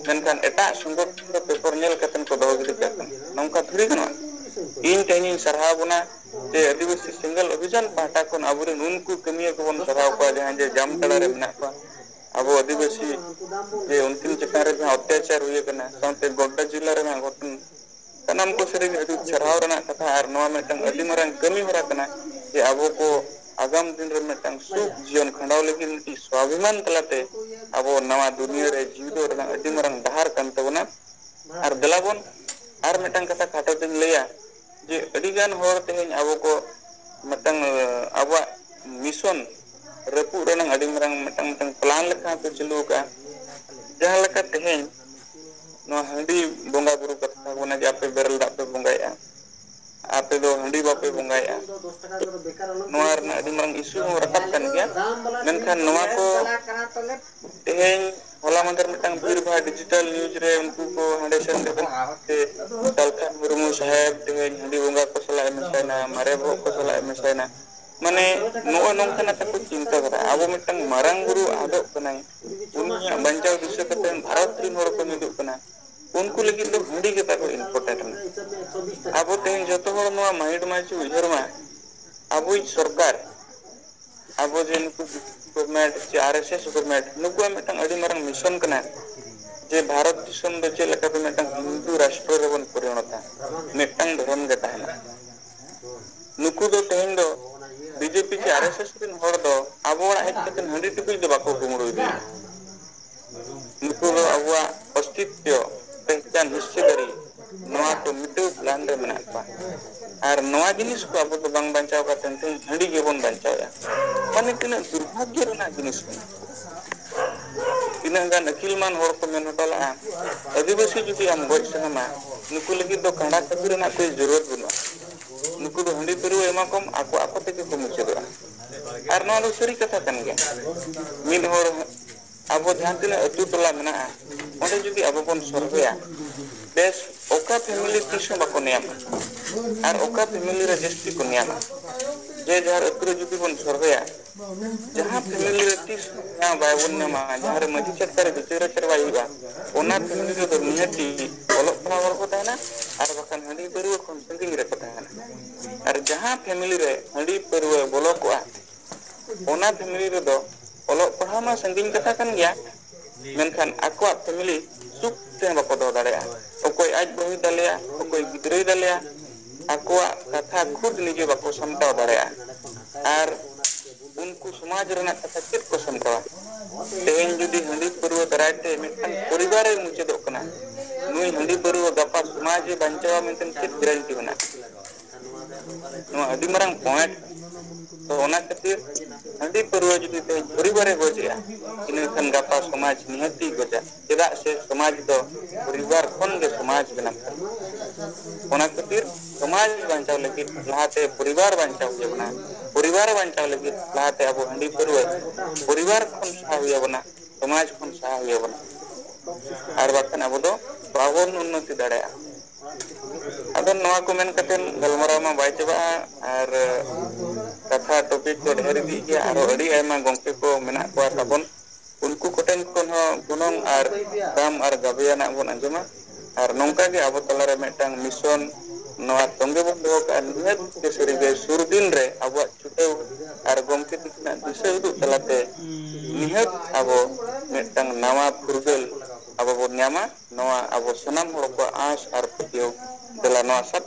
ᱠᱟᱱᱟ᱾ ᱢᱮᱱᱠᱷᱟᱱ ᱮᱴᱟᱜ ᱥᱚᱝᱜᱚᱴᱷᱚᱱ ᱫᱚ ᱯᱮᱯᱟᱨ ᱧᱮᱞ ᱠᱟᱛᱮ ᱠᱚ ᱫᱚᱦᱚ ᱜᱤᱰᱤ ᱠᱟᱜ ᱠᱟᱱᱟ᱾ ᱱᱚᱝᱠᱟ ᱛᱷᱩᱲᱤ ᱜᱟᱱᱚᱜᱼᱟ᱾ ᱤᱧ ᱛᱮᱦᱮᱧᱤᱧ ᱥᱟᱨᱦᱟᱣ ᱵᱚᱱᱟ ᱡᱮ ᱟᱹᱫᱤᱵᱟᱹᱥᱤ ᱥᱮᱸᱜᱮᱞ ᱚᱵᱷᱤᱡᱟᱱ ᱯᱟᱦᱴᱟ ᱠᱷᱚᱱ ᱟᱵᱚᱨᱮᱱ ᱩᱱᱠᱩ ᱠᱟᱹᱢᱤᱭᱟᱹ ᱠᱚᱵᱚᱱ ᱥᱟᱨᱦᱟᱣ ᱠᱚᱣᱟ ᱡᱟᱦᱟᱸᱭ ᱡᱮ ᱡᱟᱢᱛᱟᱲᱟ ᱨᱮ ᱢᱮᱱᱟᱜ ᱠᱚᱣᱟ᱾ ᱟᱵᱚ ᱟᱹᱫᱤᱵᱟᱹᱥᱤ ᱡᱮ ᱩᱱᱠᱤᱱ ᱪᱮᱛᱟᱱ ᱨᱮ ᱡᱟᱦᱟᱸ ᱚᱛᱛᱟᱪᱟᱨ ᱦᱩᱭ ᱟᱠᱟᱱᱟ, ᱥᱟᱶᱛᱮ ᱜᱚᱰᱰᱟ ᱡᱮᱞᱟ ᱨᱮᱱᱟᱜ ᱜᱷᱚᱴᱚᱱ, ᱥᱟᱱᱟᱢ ᱠᱚ ᱥᱟᱹᱨᱤᱜᱮ ᱟᱹᱰᱤ ᱥᱟᱨᱦᱟᱣ ᱨᱮᱱᱟᱜ ᱠᱟᱛᱷᱟ᱾ ᱟᱨ ᱱᱚᱣᱟ ᱢᱤᱫᱴᱟᱝ ᱟᱹᱰᱤ ᱢᱟᱨᱟᱝ ᱠᱟᱹᱢᱤ ᱦᱚᱨᱟ ᱠᱟᱱᱟ ᱡᱮ ᱟᱵᱚ ᱠᱚ ᱟᱜᱟᱢ ᱫᱤᱱ ᱨᱮ ᱢᱤᱫᱴᱟᱝ ᱥᱩᱠ ᱡᱤᱭᱚᱱ ᱠᱷᱟᱸᱰᱟᱣ ᱞᱟᱹᱜᱤᱫ ᱢᱤᱫᱴᱤᱡ ᱥᱣᱟᱵᱷᱤᱢᱟᱱ ᱛᱟᱞᱟᱛᱮ ᱟᱵᱚ ᱱᱟᱣᱟ ᱫᱩᱱᱤᱭᱟᱹ ᱨᱮ ᱡᱤᱣᱤᱫᱚᱜ ᱨᱮᱱᱟᱜ ᱟᱹᱰᱤ ᱢᱟᱨᱟᱝ ᱰᱟᱦᱟᱨ ᱠᱟᱱ ᱛᱟᱵᱚᱱᱟ᱾ ᱟᱨ ᱫᱮᱞᱟ ᱵᱚᱱ ᱟᱨ ᱢᱤᱫᱴᱟᱝ ᱠᱟᱛᱷᱟ ᱠᱷᱟᱴᱚ ᱛᱤᱧ ᱞᱟᱹᱭᱟ ᱡᱮ ᱟᱹᱰᱤ ᱜᱟᱱ ᱦᱚᱲ ᱛᱮᱦᱮᱧ ᱟᱵᱚ ᱠᱚ ᱢᱤᱫᱴᱟᱝ, ᱟᱵᱚᱣᱟᱜ mission ᱨᱟᱹᱯᱩᱫ ᱨᱮᱱᱟᱜ ᱟᱹᱰᱤ ᱢᱟᱨᱟᱝ ᱢᱤᱫᱴᱟᱝ, ᱢᱤᱫᱴᱟᱝ plan ᱞᱮᱠᱟ ᱦᱚᱸᱠᱚ ᱪᱟᱹᱞᱩ ᱟᱠᱟᱫᱼᱟ᱾ ᱡᱟᱦᱟᱸ ᱞᱮᱠᱟ ᱛᱮᱦᱮᱧ ᱱᱚᱣᱟ ᱦᱟᱺᱰᱤ ᱵᱚᱸᱜᱟ ᱵᱩᱨᱩ ᱠᱟᱛᱷᱟ ᱵᱚᱱᱟ ᱡᱮ ᱟᱯᱮ ᱵᱮᱨᱮᱞ ᱫᱟᱜ ᱯᱮ ᱵᱚᱸᱜᱟᱭᱮᱫᱼᱟ, ᱟᱯᱮ ᱫᱚ ᱦᱟᱺᱰᱤ ᱵᱟᱯᱮ ᱵᱚᱸᱜᱟᱭᱮᱫᱼᱟ᱾ ᱱᱚᱣᱟ ᱨᱮᱱᱟᱜ ᱟᱹᱰᱤ ᱢᱟᱨᱟᱝ issue ᱦᱚᱸ ᱨᱟᱠᱟᱵ ᱠᱟᱱ ᱜᱮᱭᱟ᱾ ᱢᱮᱱᱠᱷᱟᱱ ᱱᱚᱣᱟ ᱠᱚ ᱛᱮᱦᱮᱧ ᱦᱚᱞᱟ ᱢᱟᱫᱷᱮᱨ ᱢᱤᱫᱴᱟᱝ ᱵᱷᱤᱲ ᱵᱷᱟᱲ digital news ᱨᱮ ᱩᱱᱠᱩ ᱠᱚ ᱦᱟᱸᱰᱮ ᱥᱮᱱ ᱠᱟᱛᱮ ᱥᱟᱞᱠᱷᱟᱱ ᱢᱩᱨᱢᱩ ᱥᱟᱦᱮᱵᱽ ᱛᱮᱦᱮᱧ ᱦᱟᱺᱰᱤ ᱵᱚᱸᱜᱟ ᱠᱚ ᱥᱟᱞᱟᱜ ᱮ ᱢᱮᱥᱟᱭᱮᱱᱟ, ᱢᱟᱨᱮ ᱵᱚᱦᱚᱜ ᱠᱚ ᱥᱟᱞᱟᱜ ᱮ ᱢᱮᱥᱟᱭᱮᱱᱟ᱾ ᱢᱟᱱᱮ ᱱᱚᱜᱼᱚᱭ ᱱᱚᱝᱠᱟᱱᱟᱜ ᱛᱟᱠᱚ ᱪᱤᱱᱛᱟᱹ ᱫᱷᱟᱨᱟ᱾ ᱟᱵᱚ ᱢᱤᱫᱴᱟᱝ ᱢᱟᱨᱟᱝ ᱵᱩᱨᱩ ᱟᱫᱚᱜ ᱠᱟᱱᱟᱭ, ᱩᱱᱤᱭᱟᱜ ᱵᱟᱧᱪᱟᱣ ᱫᱤᱥᱟᱹ ᱠᱟᱛᱮ ᱵᱷᱟᱨᱚᱛ ᱨᱮᱱ ᱦᱚᱲ ᱠᱚ ᱢᱤᱫᱚᱜ ᱠᱟᱱᱟ, ᱩᱱᱠᱩ ᱞᱟᱹᱜᱤᱫ ᱫᱚ ᱦᱟᱺᱰᱤ ᱜᱮ ᱛᱟᱠᱚ important ᱢᱮᱱᱟᱜᱼᱟ᱾ ᱟᱵᱚ ᱛᱮᱦᱮᱧ ᱡᱚᱛᱚ ᱦᱚᱲ ᱱᱚᱣᱟ mind ᱢᱟ ᱪᱚ ᱩᱭᱦᱟᱹᱨ ᱢᱟ, ᱟᱵᱚᱭᱤᱡ ᱥᱚᱨᱠᱟᱨ, ᱟᱵᱚ ᱡᱮ ᱱᱩᱠᱩ government ᱪᱮ RSS government, ᱱᱩᱠᱩᱣᱟᱜ ᱢᱤᱫᱴᱟᱝ ᱟᱹᱰᱤ ᱢᱟᱨᱟᱝ mission ᱠᱟᱱᱟ ᱡᱮ ᱵᱷᱟᱨᱚᱛ ᱫᱤᱥᱚᱢ ᱫᱚ ᱪᱮᱫ ᱞᱮᱠᱟᱛᱮ ᱢᱤᱫᱴᱟᱝ ᱦᱤᱱᱫᱩ ᱨᱟᱥᱴᱨᱚ ᱨᱮᱵᱚᱱ ᱯᱚᱨᱤᱱᱚᱛᱟ, ᱢᱤᱫᱴᱟᱝ ᱫᱷᱚᱨᱚᱢ ᱜᱮ ᱛᱟᱦᱮᱱᱟ᱾ ᱱᱩᱠᱩ ᱫᱚ ᱛᱮᱦᱮᱧ ᱫᱚ BJP ᱪᱮ RSS ᱨᱮᱱ ᱦᱚᱲ ᱫᱚ ᱟᱵᱚ ᱚᱲᱟᱜ ᱦᱮᱡ ᱠᱟᱛᱮ ᱦᱟᱺᱰᱤ ᱴᱩᱠᱩᱡ ᱫᱚ ᱵᱟᱠᱚ ᱠᱩᱢᱵᱽᱲᱩ ᱤᱫᱤᱭᱟ᱾ ᱱᱩᱠᱩ ᱫᱚ ᱟᱵᱚᱣᱟᱜ ᱚᱥᱛᱤᱛᱣᱚ, ᱯᱮᱦᱪᱟᱱ, history ᱱᱚᱣᱟ ᱠᱚ ᱢᱤᱴᱟᱹᱣ plan ᱨᱮ ᱢᱮᱱᱟᱜ ᱠᱚᱣᱟ᱾ ᱟᱨ ᱱᱚᱣᱟ ᱡᱤᱱᱤᱥ ᱠᱚ ᱟᱵᱚ ᱫᱚ ᱵᱟᱝ ᱵᱟᱧᱪᱟᱣ ᱠᱟᱛᱮ ᱛᱮᱦᱮᱧ ᱦᱟᱺᱰᱤ ᱜᱮᱵᱚᱱ ᱵᱟᱧᱪᱟᱣᱮᱫᱼᱟ᱾ ᱢᱟᱱᱮ ᱛᱤᱱᱟᱹᱜ ᱫᱩᱨᱵᱷᱟᱜᱽᱭᱚ ᱨᱮᱱᱟᱜ ᱡᱤᱱᱤᱥ ᱠᱟᱱᱟ᱾ ᱛᱤᱱᱟᱹᱜ ᱜᱟᱱ ᱟᱹᱠᱤᱞᱢᱟᱱ ᱦᱚᱲ ᱠᱚ ᱢᱮᱱ ᱦᱚᱴᱚ ᱞᱮᱫᱼᱟ, ᱟᱹᱫᱤᱵᱟᱹᱥᱤ ᱡᱩᱫᱤ ᱟᱢ ᱜᱚᱡ ᱥᱟᱱᱟᱢᱟ, ᱱᱩᱠᱩ ᱞᱟᱹᱜᱤᱫ ᱫᱚ ᱠᱟᱸᱰᱟ ᱠᱟᱹᱯᱤ ᱨᱮᱱᱟᱜ ᱠᱳᱭ ᱡᱚᱨᱩᱨᱟᱛ ᱵᱟᱹᱱᱩᱜᱼᱟ᱾ ᱱᱩᱠᱩ ᱫᱚ ᱦᱟᱺᱰᱤ ᱯᱟᱹᱨᱣᱟᱹ ᱮᱢᱟ ᱠᱚᱢ, ᱟᱠᱚ ᱟᱠᱚ ᱛᱮᱜᱮ ᱠᱚ ᱢᱩᱪᱟᱹᱫᱚᱜᱼᱟ᱾ ᱟᱨ ᱱᱚᱣᱟ ᱫᱚ ᱥᱟᱹᱨᱤ ᱠᱟᱛᱷᱟ ᱠᱟᱱ ᱜᱮᱭᱟ᱾ ᱢᱤᱫ ᱦᱚᱲ, ᱟᱵᱚ ᱡᱟᱦᱟᱸ ᱛᱤᱱᱟᱹᱜ ᱟᱹᱛᱩ ᱴᱚᱞᱟ ᱢᱮᱱᱟᱜᱼᱟ, ᱚᱸᱰᱮ ᱡᱩᱫᱤ ᱟᱵᱚ ᱵᱚᱱ ᱥᱚᱨᱵᱷᱮᱭᱟ, ᱵᱮᱥ ᱚᱠᱟ family ᱛᱤᱥ ᱦᱚᱸ ᱵᱟᱠᱚ ᱧᱟᱢᱟ, ᱟᱨ ᱚᱠᱟ family ᱨᱮ ᱡᱟᱹᱥᱛᱤ ᱠᱚ ᱧᱟᱢᱟ, ᱡᱮ ᱡᱟᱦᱟᱨ ᱟᱹᱛᱩ ᱨᱮ ᱡᱩᱫᱤ ᱵᱚᱱ ᱥᱚᱨᱵᱷᱮᱭᱟ, ᱡᱟᱦᱟᱸ family ᱨᱮ ᱛᱤᱥ ᱦᱚᱸ ᱵᱟᱭ ᱵᱚᱱ ᱧᱟᱢᱟ, ᱡᱟᱦᱟᱸ ᱨᱮ ᱢᱟᱹᱡᱷᱤ ᱪᱷᱟᱴᱠᱟ ᱨᱮ ᱵᱤᱪᱟᱹᱨ ᱟᱪᱟᱨ ᱵᱟᱭ ᱦᱩᱭᱩᱜᱼᱟ, ᱚᱱᱟ family ᱨᱮᱫᱚ ᱱᱤᱦᱟᱹᱛᱤ ᱚᱞᱚᱜ ᱯᱟᱲᱦᱟᱣ ᱦᱚᱲ ᱠᱚ ᱛᱟᱦᱮᱱᱟ, ᱟᱨ ᱵᱟᱠᱷᱟᱱ ᱦᱟᱺᱰᱤ ᱯᱟᱹᱨᱣᱟᱹ ᱠᱷᱚᱱ ᱥᱟᱺᱜᱤᱧ ᱨᱮᱠᱚ ᱛᱟᱦᱮᱱᱟ᱾ ᱟᱨ ᱡᱟᱦᱟᱸ family ᱨᱮ ᱦᱟᱺᱰᱤ ᱯᱟᱹᱨᱣᱟᱹ ᱵᱚᱞᱚ ᱠᱚᱜᱼᱟ, ᱚᱱᱟ family ᱨᱮᱫᱚ ᱚᱞᱚᱜ ᱯᱟᱲᱦᱟᱣ ᱢᱟ ᱥᱟᱺᱜᱤᱧ ᱠᱟᱛᱷᱟ ᱠᱟᱱ ᱜᱮᱭᱟ, ᱢᱮᱱᱠᱷᱟᱱ ᱟᱠᱚᱣᱟᱜ family ᱥᱩᱠ ᱛᱮᱦᱚᱸ ᱵᱟᱠᱚ ᱫᱚᱦᱚ ᱫᱟᱲᱮᱭᱟᱜᱼᱟ᱾ ᱚᱠᱚᱭ ᱟᱡ ᱵᱟᱹᱦᱩᱭ ᱫᱟᱞᱮᱭᱟ, ᱚᱠᱚᱭ ᱜᱤᱫᱽᱨᱟᱹᱭ ᱫᱟᱞᱮᱭᱟ, ᱟᱠᱚᱣᱟᱜ ᱠᱟᱛᱷᱟ ᱠᱷᱩᱫ ᱱᱤᱡᱮ ᱵᱟᱠᱚ ᱥᱟᱢᱴᱟᱣ ᱫᱟᱲᱮᱭᱟᱜᱼᱟ᱾ ᱟᱨ ᱩᱱᱠᱩ ᱥᱚᱢᱟᱡᱽ ᱨᱮᱱᱟᱜ ᱠᱟᱛᱷᱟ ᱪᱮᱫ ᱠᱚ ᱥᱟᱢᱴᱟᱣᱟ? ᱛᱮᱦᱮᱧ ᱡᱩᱫᱤ ᱦᱟᱺᱰᱤ ᱯᱟᱹᱨᱣᱟᱹ ᱫᱟᱨᱟᱭ ᱛᱮ ᱢᱤᱫᱴᱟᱝ ᱯᱚᱨᱤᱵᱟᱨᱮ ᱢᱩᱪᱟᱹᱫᱚᱜ ᱠᱟᱱᱟ, ᱱᱩᱭ ᱦᱟᱺᱰᱤ ᱯᱟᱹᱨᱣᱟᱹ ᱜᱟᱯᱟ ᱥᱚᱢᱟᱡᱽ ᱮ ᱵᱟᱧᱪᱟᱣᱟ ᱢᱮᱱᱛᱮ ᱪᱮᱫ guarantee ᱢᱮᱱᱟᱜᱼᱟ? ᱱᱚᱣᱟ ᱟᱹᱰᱤ ᱢᱟᱨᱟᱝ point᱾ ᱛᱚ ᱚᱱᱟ ᱠᱷᱟᱹᱛᱤᱨ ᱦᱟᱺᱰᱤ ᱯᱟᱹᱨᱣᱟᱹ ᱡᱩᱫᱤ ᱛᱮᱦᱮᱧ ᱯᱚᱨᱤᱵᱟᱨᱮ ᱜᱚᱡᱮᱜᱼᱟ, ᱤᱱᱟᱹ ᱠᱷᱟᱱ ᱜᱟᱯᱟ ᱥᱚᱢᱟᱡᱽ ᱱᱤᱦᱟᱹᱛᱤ ᱜᱚᱡᱟ᱾ ᱪᱮᱫᱟᱜ ᱥᱮ ᱥᱚᱢᱟᱡᱽ ᱫᱚ ᱯᱚᱨᱤᱵᱟᱨ ᱠᱷᱚᱱ ᱜᱮ ᱥᱚᱢᱟᱡᱽ ᱵᱮᱱᱟᱜ ᱠᱟᱱᱟ᱾ ᱚᱱᱟ ᱠᱷᱟᱹᱛᱤᱨ ᱥᱚᱢᱟᱡᱽ ᱵᱟᱧᱪᱟᱣ ᱞᱟᱹᱜᱤᱫ ᱞᱟᱦᱟᱛᱮ ᱯᱚᱨᱤᱵᱟᱨ ᱵᱟᱧᱪᱟᱣ ᱦᱩᱭ ᱟᱵᱚᱱᱟ᱾ ᱯᱚᱨᱤᱵᱟᱨ ᱵᱟᱧᱪᱟᱣ ᱞᱟᱹᱜᱤᱫ ᱞᱟᱦᱟᱛᱮ ᱟᱵᱚ ᱦᱟᱺᱰᱤ ᱯᱟᱹᱨᱣᱟᱹ ᱯᱚᱨᱤᱵᱟᱨ ᱠᱷᱚᱱ ᱥᱟᱦᱟ ᱦᱩᱭ ᱟᱵᱚᱱᱟ, ᱥᱚᱢᱟᱡᱽ ᱠᱷᱚᱱ ᱥᱟᱦᱟ ᱦᱩᱭ ᱟᱵᱚᱱᱟ᱾ ᱟᱨ ᱵᱟᱠᱷᱟᱱ ᱟᱵᱚ ᱫᱚ ᱵᱟᱵᱚᱱ ᱩᱱᱱᱚᱛᱤ ᱫᱟᱲᱮᱭᱟᱜᱼᱟ᱾ ᱟᱫᱚ ᱱᱚᱣᱟ ᱠᱚ ᱢᱮᱱ ᱠᱟᱛᱮ ᱜᱟᱞᱢᱟᱨᱟᱣ ᱢᱟ ᱵᱟᱭ ᱪᱟᱵᱟᱜᱼᱟ, ᱟᱨ ᱠᱟᱛᱷᱟ ᱴᱚᱯᱤᱠ ᱠᱚ ᱰᱷᱮᱨ ᱤᱫᱤᱜ ᱜᱮᱭᱟ᱾ ᱟᱨᱦᱚᱸ ᱟᱹᱰᱤ ᱟᱭᱢᱟ ᱜᱚᱢᱠᱮ ᱠᱚ ᱢᱮᱱᱟᱜ ᱠᱚᱣᱟ ᱛᱟᱵᱚᱱ, ᱩᱱᱠᱩ ᱠᱚᱴᱷᱮᱱ ᱠᱷᱚᱱ ᱦᱚᱸ ᱜᱩᱱᱟᱹᱱ ᱟᱨ ᱫᱟᱢ ᱟᱨ ᱜᱟᱵᱮᱭᱟᱱᱟᱜ ᱵᱚᱱ ᱟᱸᱡᱚᱢᱟ᱾ ᱟᱨ ᱱᱚᱝᱠᱟ ᱜᱮ ᱟᱵᱚ ᱛᱟᱞᱟᱨᱮ ᱢᱤᱫᱴᱟᱝ ᱢᱤᱥᱚᱱ ᱱᱚᱣᱟ ᱛᱚᱸᱜᱮ ᱵᱚᱱ ᱫᱚᱦᱚ ᱠᱟᱜᱼᱟ᱾ ᱱᱤᱦᱟᱹᱛ ᱜᱮ ᱥᱟᱹᱨᱤᱜᱮ ᱥᱩᱨ ᱫᱤᱱ ᱨᱮ ᱟᱵᱚᱣᱟᱜ ᱪᱷᱩᱴᱟᱹᱣ ᱟᱨ ᱜᱚᱢᱠᱮ ᱛᱤᱠᱤᱱᱟᱜ ᱫᱤᱥᱟᱹ ᱩᱫᱩᱜ ᱛᱟᱞᱟᱛᱮ ᱱᱤᱦᱟᱹᱛ ᱟᱵᱚ ᱢᱤᱫᱴᱟᱝ ᱱᱟᱣᱟ ᱯᱷᱩᱨᱜᱟᱹᱞ ᱟᱵᱚ ᱵᱚᱱ ᱧᱟᱢᱟ᱾ ᱱᱚᱣᱟ ᱟᱵᱚ ᱥᱟᱱᱟᱢ ᱦᱚᱲ ᱠᱚᱣᱟᱜ ᱟᱸᱥ ᱟᱨ ᱯᱟᱹᱛᱭᱟᱹᱣ᱾ ᱫᱮᱞᱟ ᱱᱚᱣᱟ ᱥᱟᱛ